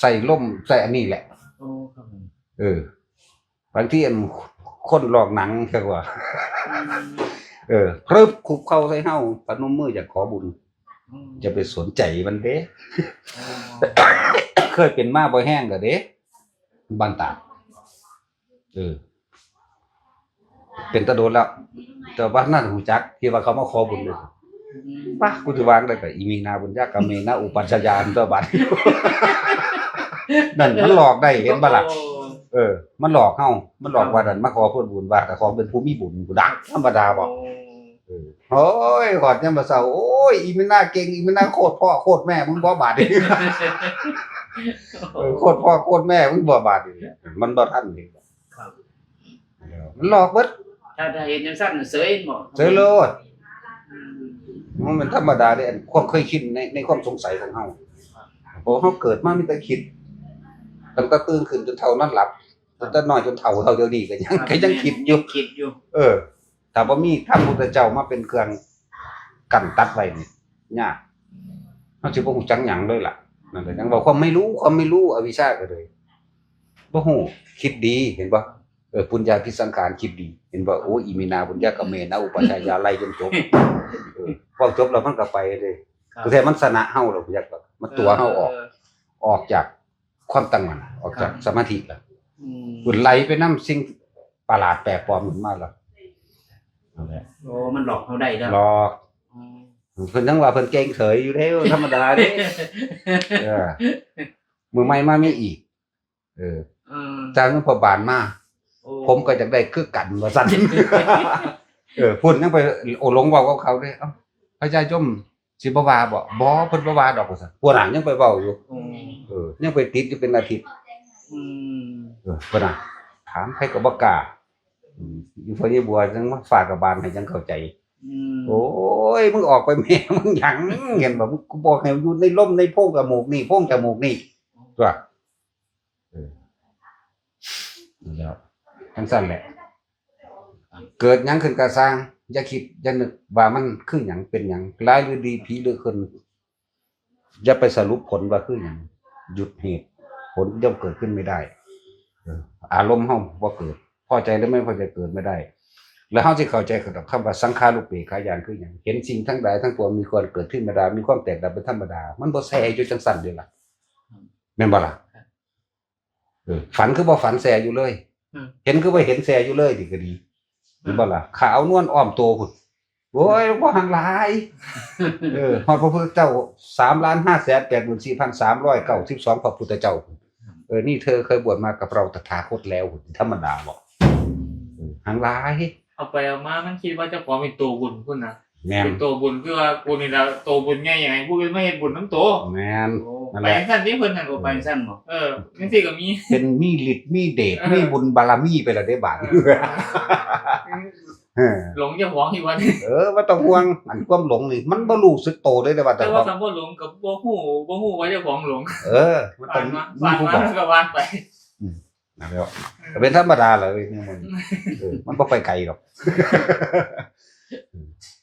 ใส่ลม ใส่อันนี้แหละ โอ้ ครับผม เออ บางทีอันคนลอกหนังเรียกว่า อืม เออ พรึบคุกเข่าใส่เฮา พนมมืออยากขอบุญ อืม อย่าไปสนใจมันเด้ อ๋อ เคยเป็นมาบ่แห้งก็เด้ บ้านตาก เออ เป็นตาโดนแล้ว แต่ว่านั่นรู้จัก ที่ว่าเขามาขอบุญเลย อืม ปะ กูจะวางได้กับอีมีนาบุญญากรรมเมนะอุปัชฌายันตัวบัด นั่นมันหลอกได้ เห็นปะล่ะ โอ้ เออ มันหลอกเฮา มันหลอกว่านั่นมาขอเพิ่นบุญว่าแต่ของเป็นผู้มีบุญกูดักธรรมดาบอก โอ้ เออ โอ้ย ขอดยามมื้อเช้า โอ้ย อีมีนาเก่ง อีมีนาโคตรพ่อโคตรแม่มึงบ่บาดนี่ เออ โคตรพ่อโคตรแม่มึงบ่บาดนี่ มันบ่ทันเลย ครับ เออ มันหลอกเบิด ถ้าถ้าเห็นจังซั่นน่ะเสยบ่ เสยโลด อืม มันเป็นธรรมดาเด้ อันความเคยชินใน ในความสงสัยของเฮา เพราะเฮาเกิดมามีแต่คิด ตั้งแต่ตื่นขึ้นจนเฒ่านอนหลับ ตั้งแต่น้อยจนเฒ่า เฒ่าเดี๋ยวนี้ก็ยัง ครับ ก็ยังคิดอยู่ คิดอยู่ เออ ถ้าบ่มีพระพุทธเจ้ามาเป็นเครื่องกั้นตัดไว้นี่ ยาก เฮาสิบ่ฮู้จักหยังเลยล่ะ นั่นแหละ จังว่าความไม่รู้ ความไม่รู้ อวิชชาก็เลย บ่ฮู้ คิดดี เห็นบ่ เออ ปุญญาภิสังขาร คิดดี เห็นบ่ โอ้ อีมีนาบุญญากรรมเมนะอุปัชฌายา ไล่จนจบ เออ พอจบแล้วมันก็ไปเลย ครับ ก็แท้มันชนะเฮาแล้ว อยากว่ามันตั๋วเฮาออก เออ ออกจากความตั้งมั่น ออกจาก ครับ สมาธิแล้ว อืม มันไหลไปนำสิ่งประหลาดแปลกปลอมขึ้นมาแล้ว นั่นแหละ โอ้ มันหลอกเฮาได้แล้ว หลอก อืม เพิ่นทั้งว่าเพิ่นเก่งเฉยอยู่เด้อ ธรรมดาเด้ เออ มือใหม่มามีอีก เออ เออ จ้างเงินพ่อบ้านมา โอ้ ผมก็อยากได้คือกันว่าซั่น เออ เพิ่นยังไปโอ้หลงเว้ากับเขาเด้ เอ้า พญายมสิบ่ว่าบ่ บ่ เพิ่นบ่ว่าดอกว่าซั่น พวกนั้นยังไปเว้าอยู่ อืม เออ ยังไปติดอยู่เป็นอาทิตย์ อืม เออ เพิ่นน่ะ ถามใครก็บ่กล้า อืม อีพ่อใหญ่บัวจังมาฝากกับบ้านให้จังเข้าใจ อืม โอ้ย มึงออกไปแม่มึงหยัง เห็นบ่ มึง กูบอกให้อยู่ในลมในโพรงจมูกนี่ โพรงจมูกนี่ ตัว เออ นั่นแหละ จังซั่นแหละ เกิดหยังขึ้นกะซ่าง อย่าคิด อย่านึกว่ามันคือหยังเป็นหยัง ร้ายหรือดี ผีหรือคน อย่าไปสรุปผลว่าคือหยัง หยุดเหตุ ผลย่อมเกิดขึ้นไม่ได้ เออ อารมณ์เฮาบ่เกิด พอใจหรือไม่พอใจเกิดไม่ได้ แล้วเฮาสิเข้าใจกับคำว่าสังขารุปเปกขาญาณคือหยัง เห็นสิ่งทั้งหลายทั้งปวงมีความเกิดขึ้นธรรมดา มีความแตกดับเป็นธรรมดา มันบ่แซ่อยู่จังซั่นเด้ล่ะ แม่นบ่ล่ะ เออ ฝันคือบ่ฝันแซ่อยู่เลย อืม เห็นคือบ่เห็นแซ่อยู่เลยนี่ก็ดี อืม แม่นบ่ล่ะ ขาว นวล อ้อมโตพุ้น โอ้ย บ่หังหลาย เออ ฮอดพระพุทธเจ้า สามล้านห้าแสนแปดหมื่นสี่พันสามร้อยเก้าสิบสอง พระพุทธเจ้าพุ้น เออ นี่เธอเคยบวชมากับเราตถาคตแล้วพุ้น ธรรมดาบ่ เออ หังหลาย เอาไปเอามามันคิดว่าเจ้าของเป็นตัวบุญพุ้นนะ แม่น เป็นตัวบุญ คือว่ากูนี่ล่ะตัวบุญใหญ่ อยากให้ผู้อื่นมาเฮ็ดบุญนำตัว แม่น โอ้ นั่นแหละ ไปจั่งซั่นติ เพิ่นนั่นก็ไปจั่งซั่นบ่ เออ จั่งซี่ก็มี เป็นมีฤทธิ์มีเดช เออ มีบุญบารมีไปแล้วเด้บาด เออ เออ หลงเจ้าของอยู่ว่าติ เออ บ่ต้องห่วง อันความหลงนี่ มันบ่รู้สึกโตเลยเด้ว่า แต่ เจ้าของ ว่าคำว่าหลงก็บ่ฮู้ บ่ฮู้ว่าเจ้าของหลง เออ มันต้อง ผ่านมา มีผู้บอก ผ่านมาแล้วก็ผ่านไป อืม นั่นแหละ เออ ก็เป็นธรรมดาแหละเว้ยเนี่ยมัน เออ มันบ่ไปไกลหรอก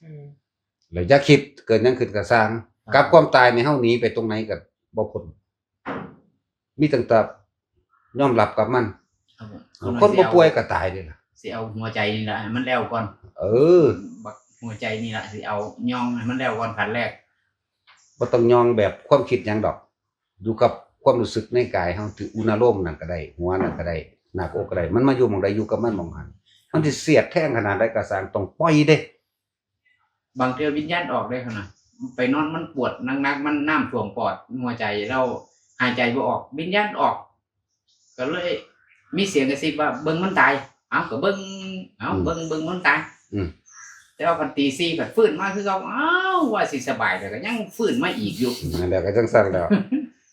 เออ แล้วอย่าคิด เกิดหยังขึ้นกะซ่าง ครับ กับความตายนี่ เฮาหนีไปตรงไหนก็บ่พ้น มีตั้งแต่ยอมรับกับมัน ครับผม คนบ่ป่วยก็ตายเด้ล่ะ สิเอาหัวใจนี่ล่ะให้มันแล้วก่อน เออ บักหัวใจนี่ล่ะสิเอาย่องให้มันแล้วก่อนขั้นแรก บ่ต้องย่องแบบความคิดหยังดอก อยู่กับความรู้สึกในกายเฮา ที่อุณาโลมนั่นก็ได้ หัวนั่นก็ได้ หน้าอกก็ได้ มันมาอยู่หม่องใด อยู่กับมันหม่องหั้น มันสิเสียดแทงขนาดใดก็ซ่าง ต้องปล่อยเด้ บางเทื่อวิญญาณออกเด้หั่นน่ะ ไปนอนมันปวดหนักๆ มันน้ำท่วมปอด หัวใจ แล้วหายใจบ่ออก วิญญาณออก ก็เลยมีเสียงกระซิบว่า เบิ่งมันตาย เอ้า ก็เบิ่ง เอ้า อืม เบิ่ง เบิ่งมันตาย อืม แต่ว่าพันตีสี่ก็ฟื้นมาคือเก่า อ้าว ว่าสิสบาย แต่ก็ยังฟื้นมาอีกอยู่ นั่นแหละ ก็จังซั่นแหล้ว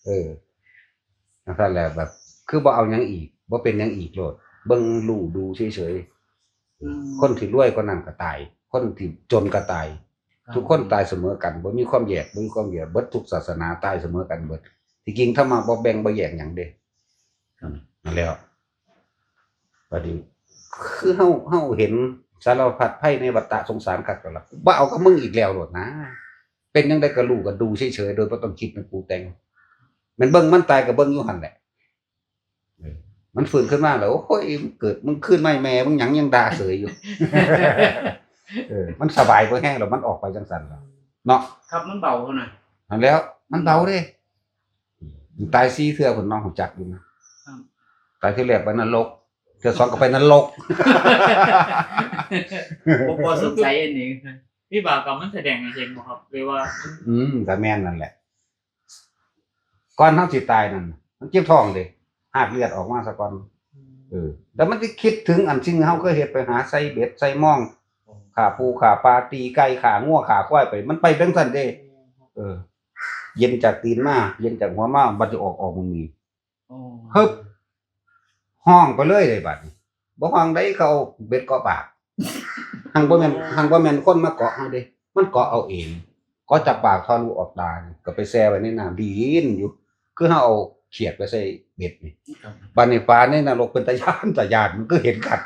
เออ จังซั่นแหละ แบบ คือบ่เอาหยังอีก บ่เป็นหยังอีกโลด เบิ่งรู้ดูเฉยๆ อืม คนที่รวยกว่านั้นก็ตาย คนที่จนก็ตาย ครับ ทุกคนตายเสมอกัน บ่มีความแยก บ่มีความแยก เบิดทุกศาสนาตายเสมอกันเบิด ที่จริงธรรมะบ่แบ่งบ่แยกหยังเด้ ครับ นั่นแหละ บัดนี้ คือเฮา เฮาเห็นสารพัดภัยในวัฏฏะสงสารคักแล้วล่ะ บ่เอากับมึงอีกแล้วโลดนะ เป็นจั่งใดก็รู้ก็ดูเฉยๆ โดยบ่ต้องคิดเป็นปรุงแต่ง แม่นเบิ่งมันตายก็เบิ่งอยู่หั่นแหละ เออ มันฟื้นขึ้นมาแล้ว โอ้ย เกิดมึงขึ้นมาแม่มึงหยังยังด่าเสยอยู่ เออ มันสบายพอแฮงแล้ว มันออกไปจั่งซั่นล่ะ เนาะ ครับ มันเบาเท่านั้น นั่นแหล้ว มันเบาเด้ ตายสี่เทื่อพุ้น น้องรู้จักอยู่นะ ครับ ตายเทื่อแรกไปนรก เทื่อสองก็ไปนรก บ่ บ่สงสัยอันนี้ วิบากกรรมมันแสดงให้เห็นบ่ครับ หรือว่า อืม ก็แม่นนั่นแหละ ก่อนเฮาสิตายนั่น มันเจ็บท้องเด้ หากเลือดออกมาซะก่อน อืม เออ แล้วมันสิคิดถึงอันสิ่งเฮาเคยเฮ็ด ไปหาใส่เบ็ดใส่มอง อืม ฆ่าปูฆ่าปลา ตีไก่ ฆ่างัวฆ่าควายไป มันไปจั่งซั่นเด้ อืม เออ เย็นจากตีนมา เย็นจากหัวมา บัดสิออก ออกมื้อนี้ โอ้ ฮึบ ฮ้องไปเลยเด้บัดนี้ บ่ฮ้องใด เขาเอาเบ็ดเกาะปาก หังบ่แม่น หังบ่แม่นคนมาเกาะเฮาเด้ มันเกาะเอาเอง เกาะจากปากทะลุออกตานี่ ก็ไปแช่ไว้ในน้ำ ดิ้นอยู่ คือเฮาเอาเขียดไปใส่เบ็ดนี่ ครับ บัดนี้ปลาในนรกเป็นตาย้าน ตาย้าน มันก็เห็นกัด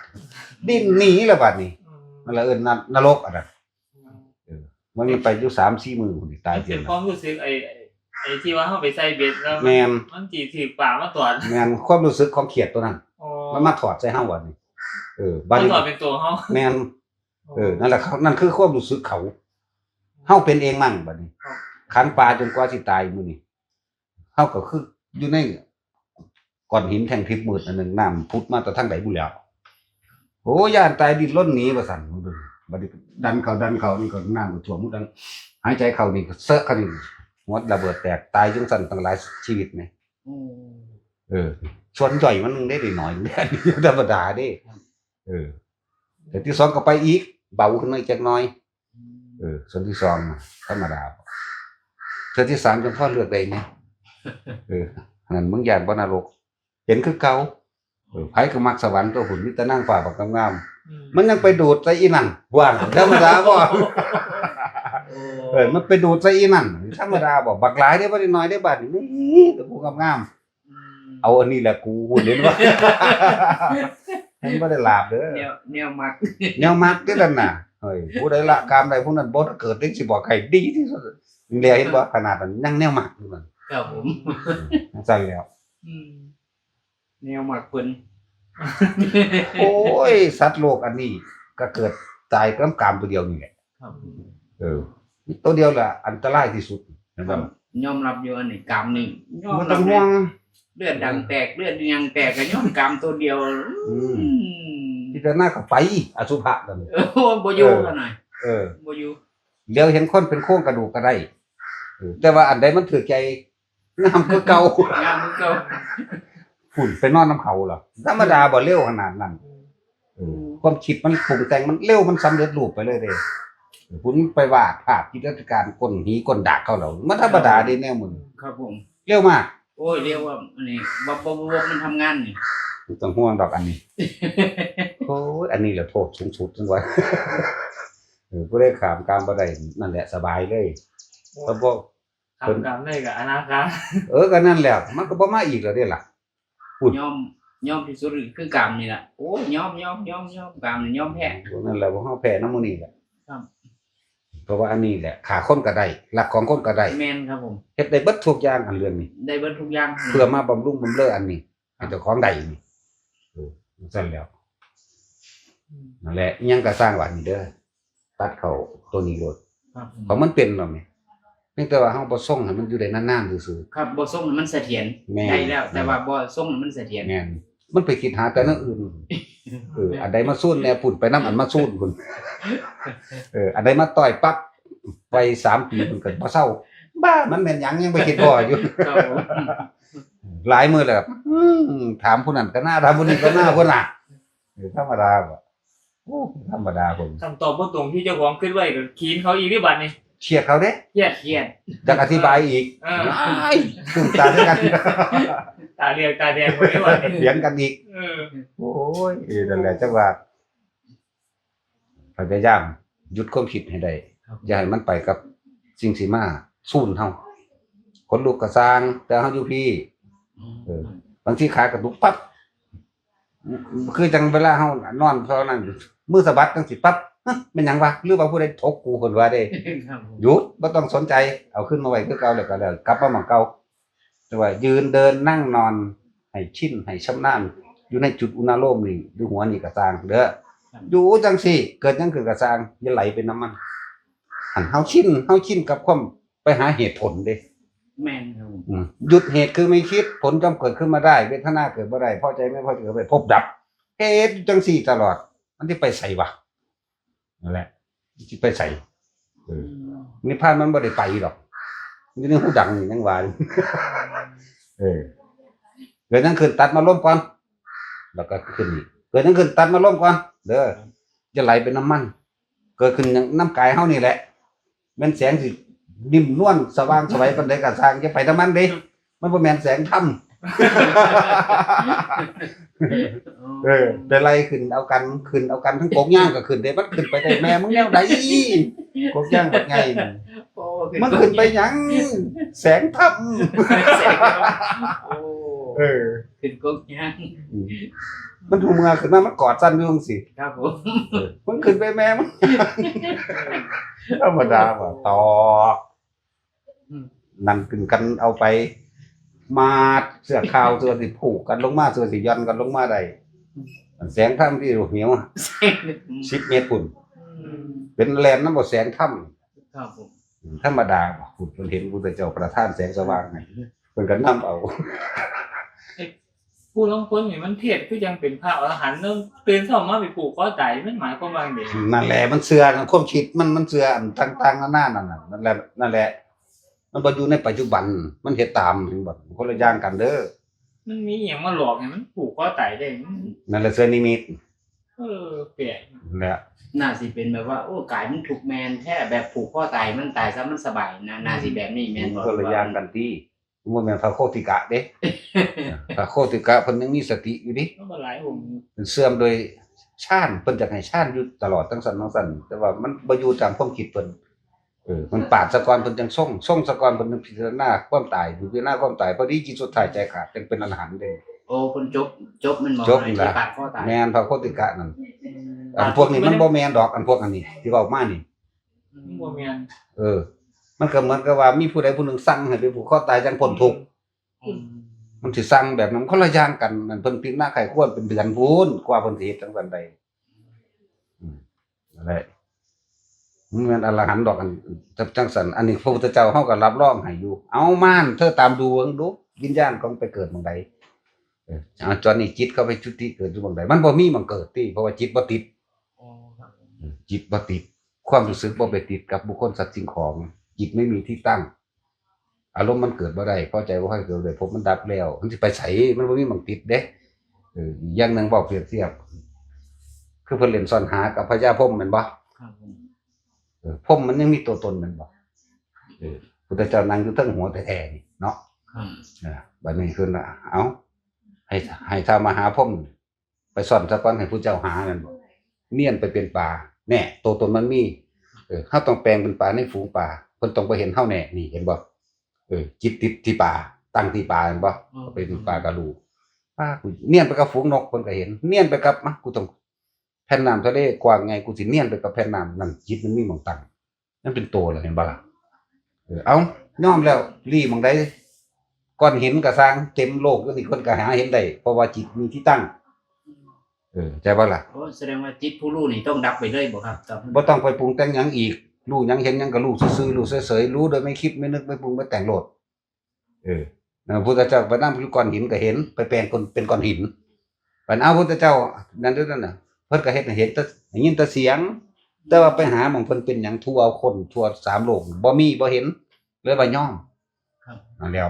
ดิ้นหนีแล้วบัดนี้ อืม นั่นแหละเอิ้นนรกอันนั้น อืม เออ มันไปอยู่สามสี่มื้อพุ้นนี่ ตาย มันเป็น เพียง ความรู้สึกไอ้ ไอ้ ไอ้ที่ว่าเฮาไปใส่เบ็ดแล้วมัน แม่น มันสิถืกปลามาตอด แม่น ความรู้สึกของเขียดตัวนั้น อ๋อ มันมาถอดใส่เฮาบัดนี้ เออ บัดนี้ มาถอดเป็นตัวเฮา แม่น อ๋อ เออ นั่นแหละ นั่นคือความรู้สึกเขา เฮาเป็นเองมันบัดนี้ ครับ ขังปลาจนกว่าสิตายมื้อนี้ เฮาก็คืออยู่ในก้อนหินแท่งทิพย์มืดอันหนึ่ง น้ำผุดมาแต่ทางใดบุแหล้ว โอ้ ย้านตายดิ้นรนหนีว่าซั่น บัดนี้ดันเข้าดันเข้านี่ก็น้ำก็ท่วมหมดแล้ว หายใจเข้านี่ก็เซอะเข้านี่ หัวระเบิดแตก ตายจังซั่นตั้งหลายชีวิตนี่ อืม เออ ส่วนย่อยมันได้น้อยๆ เด้ อันนี้ธรรมดาเด้ ครับ เออ เทื่อที่สองก็ไปอีก เบาขึ้นมาอีกจักหน่อย อืม เออ ส่วนที่สองน่ะ ธรรมดา เทื่อที่สามจั่งพอเลือกได้ไง เออ อันนั้นมึงย้านบ่นรก เห็นคือเก่า เออ ไผก็มักสวรรค์ตัวพุ้น มีแต่นางฟ้าบักงามๆ อืม มันยังไปดูดใส่อีนั่น ว่าธรรมดาบ่ โอ้ เออ มันไปดูดใส่อีนั่น ธรรมดาบ่ บักหลายเด้ บ่ได้น้อยเด้ บัดนี้ นี่แต่ผู้งามๆ อืม เอาอันนี้แหละกู เห็นบ่ มันบ่ได้ลาบเด้อ แนวแนวมัก แนวมักเด้อนั่นน่ะ เฮ้ย ผู้ใดละกามได้พวกนั้นบ่เกิดได้สิบอกให้ดีที่สุด เรียกเห็นบ่ ขนาดนั้นยังแนวมักอยู่นั่น ครับผม จั่งซั่นแล้ว อืม แนวมักเพิ่น โอ้ย สัตว์โลกอันนี้ก็เกิดตายกับกามตัวเดียวนี่แหละ ครับ เออ ตัวเดียวแหละอันตรายที่สุด เห็นบ่ ครับ ยอมรับอยู่อันนี้กามนี่ ยอม บ่ต้องห่วง เลือดดังแตก เลือดยังแตกก็ย้อนกามตัวเดียว อืม อืม พิจารณาเข้าไป อสุภะนั่น เออ บ่อยู่ เออ ขนาด เออ บ่อยู่ เดี๋ยวเห็นคนเป็นโครงกระดูกก็ได้ เออ แต่ว่าอันใดมันถือใจ งามคือเก่า งามคือเก่า พุ่นไปนอนนำเขาเหรอ ธรรมดาบ่เร็วขนาดนั้น เออ ความคิดมันปรุงแต่งมันเร็ว มันสำเร็จรูปไปเลยเด้ เออ พุ่นไปวาดภาพจิตรกรรมก้นหีก้นดากเขาเหรอ มันธรรมดาเด้แนวมึง ครับผม เร็วมาก โอ้ย เรียกว่าอันนี้ วับวับวับวับมันทำงานนี่ บ่ต้องห่วงดอกอันนี้ โอ้ย อันนี้แหละโทษสูงสุดจังวะ เออ ผู้ใดข้ามกามบ่ได้ นั่นแหละสบายเลย โอ้ย แต่บ่ ข้ามกามได้ก็อนาคา เออ ก็นั่นแหละ มันก็บ่มาอีกแล้วเด้ล่ะ พูด ยอม ยอมที่สุดคือกามนี่ล่ะ โอ้ย ยอม ยอม ยอม ยอม กามนี่ยอมแพ้ พวกนั้นแหละ พวกเฮาแพ้นำหมู่นี้แหละ ครับ เพราะว่าอันนี้แหละ ฆ่าคนก็ได้ ลักของคนก็ได้ แม่นครับผม เฮ็ดได้เบิดทุกอย่างอันเรื่องนี้ ได้เบิดทุกอย่าง เพื่อมาบำรุงบำเรออันนี้ ครับ ให้เจ้าของได้นี่ เออ จั่งซั่นแล้ว อืม นั่นแหละ อิหยังก็สร้างว่านี่เด้อ ตัดเข้าตัวนี้โลด ครับผม เพราะมันเป็นแล้วแหม เพียงแต่ว่าเฮาบ่ส่งให้มันอยู่ได้นานๆซื่อๆ ครับ บ่ส่งให้มันเสถียร แม่น ได้แล้ว แต่ว่าบ่ส่งให้มันเสถียร แม่น มันไปคิดหาแต่แนวอื่น เออ อันใดมาซูนแหน่ พุ่นไปนำอันมาซูนพุ่น เออ อันใดมาต่อยปั๊บ ไปสามปีพุ่นก็บ่เซา บ้า มันแม่นหยัง ยังไปคิดพ้ออยู่ ครับผม หลายมื้อแล้ว อืม ถามผู้นั้นก็น่า ถามผู้นี้ก็น่า พุ่นน่ะ เออ ธรรมดาบ่ โอ้ ธรรมดาผม คำตอบบ่ตรงที่เจ้าของคิดไว้ก็ขีนเขาอีกเด้บัดนี้ เครียดเขาเด้ เครียด เครียด จักอธิบายอีก เออ อ้าย ตึงตาด้วยกัน ตาเหลือกตาแดงหมดเลยบัดนี้ เถียงกันอีก เออ โอ้ย เออ นั่นแหละจังว่า พยายามหยุดความคิดให้ได้ ครับ อย่าให้มันไปกับสิ่งที่มาซูนเฮา ขนลุกก็ซ่าง แต่เฮาอยู่พี้ อืม เออ บางทีขากระตุกปั๊บ คือจังเวลาเฮานอนเท่านั้น มือสะบัดจังสิปั๊บ ฮะ แม่นหยังวะ หรือว่าผู้ใดถกกู เพิ่นว่าเด้ ครับผม หยุด บ่ต้องสนใจ เอาขึ้นมาไว้คือเก่าแล้วก็แล้ว กลับมาหม่องเก่า แต่ว่ายืนเดินนั่งนอน ให้ชิน ให้ชำนาญ อยู่ในจุดอุณาโลมนี่ หรือหัวนี่ก็ซ่างเด้อ ครับ อยู่จังซี่ เกิดหยังขึ้นก็ซ่าง อย่าไหลไปนำมัน หั้นเฮาชิน เฮาชินกับความไปหาเหตุผลเด้ แม่นครับผม อืม หยุดเหตุคือไม่คิด ผลย่อมเกิดขึ้นมาได้ เวทนาเกิดบ่ได้ พอใจไม่พอใจเกิดบ่ได้ ภพดับ เฮ็ดจังซี่ตลอด มันสิไปไสวะ นั่นแหละ สิไปไส เออ อืม นิพพานมันบ่ได้ไปดอก อยู่ในหูดังนี่ยังว่าอยู่ เออ เกิดหยังขึ้นตัดมาลมก่อน แล้วก็ขึ้นอีก เกิดหยังขึ้นตัดมาลมก่อน เด้อ อย่าไหลเป็นน้ำมัน เกิดขึ้นหยังนำกายเฮานี่แหละ แม่นแสงสินิ่มนวลสว่างไสวปานใดก็ซ่าง อย่าไปนำมันเด้ มันบ่แม่นแสงธรรม เออ ไปไล่ขึ้นเอากัน ขึ้นเอากันทั้งกกย่างก็ขึ้นเด้ มันขึ้นไปได้แม่มึงแนวใด กกย่างบักใหญ่ โอ้ มันขึ้นไปหยัง แสงธรรม แสงธรรม โอ้ เออ ขึ้นกกย่าง อืม มันหูเมือขึ้นมา มันกอดสั้นอยู่จังซี่ ครับผม เออ มันขึ้นไปแม่มัน ธรรมดาว่ะ ตอก อืม นั่นขึ้นกันเอาไป มาดเสื้อขาวเสื้อสิผูกกันลงมา เสื้อสิย่อนกันลงมาได้ อืม อันแสงธรรมที่เหนียวอะ แสง อืม สิบเมตรพุ่น อืม เป็นแลนน้ำบ่แสงธรรม ครับผม อืม ธรรมดาบ่ พุ่นเพิ่นเห็นพุทธเจ้าประทานแสงสว่างให้ เพิ่นก็นำเอา ผู้ลางคนนี่มันเทศคือจังเป็นพระอรหันต์เนาะ ตื่นเช้ามาไปผูกคอตาย มันหมายความว่าจั่งใด นั่นแหละ มันเชื่อ ความคิดมัน มันเชื่ออันต่างๆนานานั่นน่ะ นั่นแหละ นั่นแหละ มันบ่อยู่ในปัจจุบัน มันเฮ็ดตาม เห็นบ่ คนละอย่างกันเด้อ มันมีอิหยังมาหลอกให้มันผูกคอตายได้ มัน นั่นแหละเชื่อนิมิต เออ แปลก นั่นแหละ น่าสิเป็นแบบว่า โอ้ กายมันทุกข์แม่นแท้ แบบผูกคอตาย มันตายซะมันสบายนะ น่าสิแบบนี้แม่นบ่ มันคนละอย่างกันติ บ่แม่นพระโคติกะเด้ พระโคติกะเพิ่นยังมีสติอยู่เด้ มันก็หลายองค์อยู่ เพิ่นเสื่อมโดยฌาน เพิ่นอยากให้ฌานอยู่ตลอดจั่งซั้นจั่งซั้น แต่ว่ามันบ่อยู่ตามความคิดเพิ่น เออ มันปาดซะก่อนเพิ่นจังทรง ทรงซะก่อนเพิ่นจังพิจารณาความตาย พิจารณาความตาย พอดีจิตสุดท้ายใจขาด จังเป็นอรหันต์เด้ โอ้เพิ่นจบจบแม่นบ่ จบนั่นล่ะ ที่ปาดคอตาย แม่นพระโคติกะนั่น อืม อันพวกนี้มันบ่แม่นดอก อันพวกอันนี้ที่เว้ามานี่ บ่แม่น เออ มันก็เหมือนกับว่ามีผู้ใดผู้หนึ่งสั่งให้ไปผูกคอตายจังพ้นทุกข์ อืม มันสิสั่งแบบนั้นคนละอย่างกัน นั่นเพิ่นพิจารณาไข้ควรเป็นเดือนพู้น กว่าเพิ่นสิเฮ็ดจังซั่นได้ อืม นั่นแหละ มันแม่นอรหันต์ดอกอันจังซั่น อันนี้พระพุทธเจ้าเฮาก็รับรองให้อยู่ เอาม่านเธอตามดูเบิ่งดู วิญญาณของไปเกิดหม่องใด เออ เอาจอนนี่จิตเข้าไปจุติเกิดอยู่หม่องใด มันบ่มีหม่องเกิดติ เพราะว่าจิตบ่ติด อ๋อครับ เออ จิตบ่ติด ความรู้สึกบ่ไปติดกับบุคคลสัตว์สิ่งของ จิตไม่มีที่ตั้ง อารมณ์มันเกิดบ่ได้ พอใจบ่พอใจเกิดบ่ได้ ภพมันดับแล้ว มันสิไปไส มันบ่มีหม่องติดเด้ เออ อีกอย่างหนึ่งเว้าเปรียบเทียบ คือเพิ่นเล่นซ่อนหากับพญาพรหมแม่นบ่ ครับผม เออ พรหมมันยังมีตัวตนแม่นบ่ เออ พุทธเจ้านั่งอยู่เทิงหัวแท้ๆนี่เนาะ ครับ เออ บัดนี้ขึ้นละ เอ้า ให้ ให้ท้าวมหาพรหมไปซ่อนซะก่อน ให้ผู้เจ้าหาแม่นบ่ เนียนไปเป็นปลา แน่ ตัวตนมันมี เออ เฮาต้องแปลงเป็นปลาในฝูงปลา เพิ่นต้องบ่เห็นเฮาแน่ นี่เห็นบ่ เออ จิตติดที่ปลา ตั้งที่ปลาแม่นบ่ เป็นปลากะลู ปลากูเนียนไปกับฝูงนก เพิ่นก็เห็น เนียนไปกับ มา กูต้อง แผ่นน้ำทะเลกว้างไง กูสิเนียนไปกับแผ่นน้ำ นั่นจิตมันมีหม่องตั้ง นั่นเป็นตัวแล้ว เห็นบ่ล่ะ เออ เอา ยอมแล้ว ลี้หม่องใด ก้อนหินก็ซ่าง เต็มโลกอยู่นี่ เพิ่นก็หาเห็นได้ เพราะว่าจิตมีที่ตั้ง เออ ใช่บ่ล่ะ โอ้แสดงว่าจิตผู้รู้นี่ต้องดับไปเลยบ่ครับครับ บ่ต้องไปปรุงแต่งหยังอีก รู้หยังเห็นหยังก็รู้ซื่อๆ รู้เฉยๆ รู้โดยไม่คิดไม่นึกไม่ปรุงไม่แต่งโลด เออ นะ พุทธเจ้าไปนั่งอยู่ก้อนหินก็เห็น ไปแปลงคนเป็นก้อนหิน บัดเอาพุทธเจ้า นั่นด้วยนั่นน่ะ เพิ่นก็เห็น เห็นแต่ ได้ยินแต่เสียง แต่ว่าไปหาหม่องเพิ่นเป็นหยังทั่วคนทั่วสามโลก บ่มี บ่เห็น เลยว่ายอม ครับ นั่นแล้ว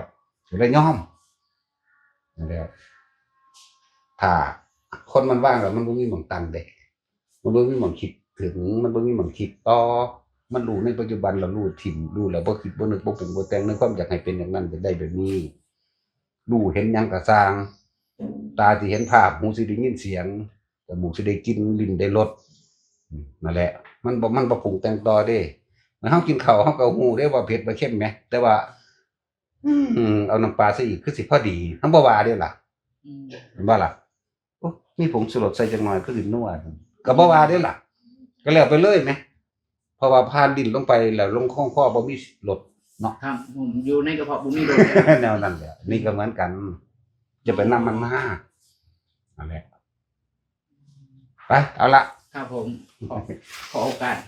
เลยยอม นั่นแล้ว ถ้าคนมันว่างแล้วมันบ่มีหม่องตั้งเด้ มันบ่มีหม่องคิดถึง มันบ่มีหม่องคิดต่อ มันรู้ในปัจจุบันแล้วรู้ถิ่ม รู้แล้วบ่คิดบ่นึกบ่ปรุงบ่แต่งในความอยากให้เป็นอย่างนั้นจะได้แบบนี้ รู้เห็นหยังก็ซ่าง ตาสิเห็นภาพ หูสิได้ยินเสียง จมูกสิได้กลิ่น ลิ้นได้รส อืม นั่นแหละ มันบ่ มันบ่ปรุงแต่งต่อเด้ เมื่อเฮากินข้าวเฮาก็ฮู้เด้ว่าเผ็ดว่าเค็มแหม แต่ว่า อืม เอาน้ำปลาใส่อีกคือสิพอดี เฮาบ่ว่าเด้ล่ะ อืม เห็นบ่ล่ะ โอ้ มีผงชูรสใส่จักหน่อยคือสินัว ก็บ่ว่าเด้ล่ะ ก็แล้วไปเลยแหม เพราะว่าผ่านลิ้นลงไปแล้วลงคอบ่มีรสเนาะ ครับผมอยู่ในกระเพาะบ่มีรส แนวนั้นแหละ นี่ก็เหมือนกัน จะไปนำมันมา นั่นแหละ ไป เอาละ ครับผมขอขอโอกาส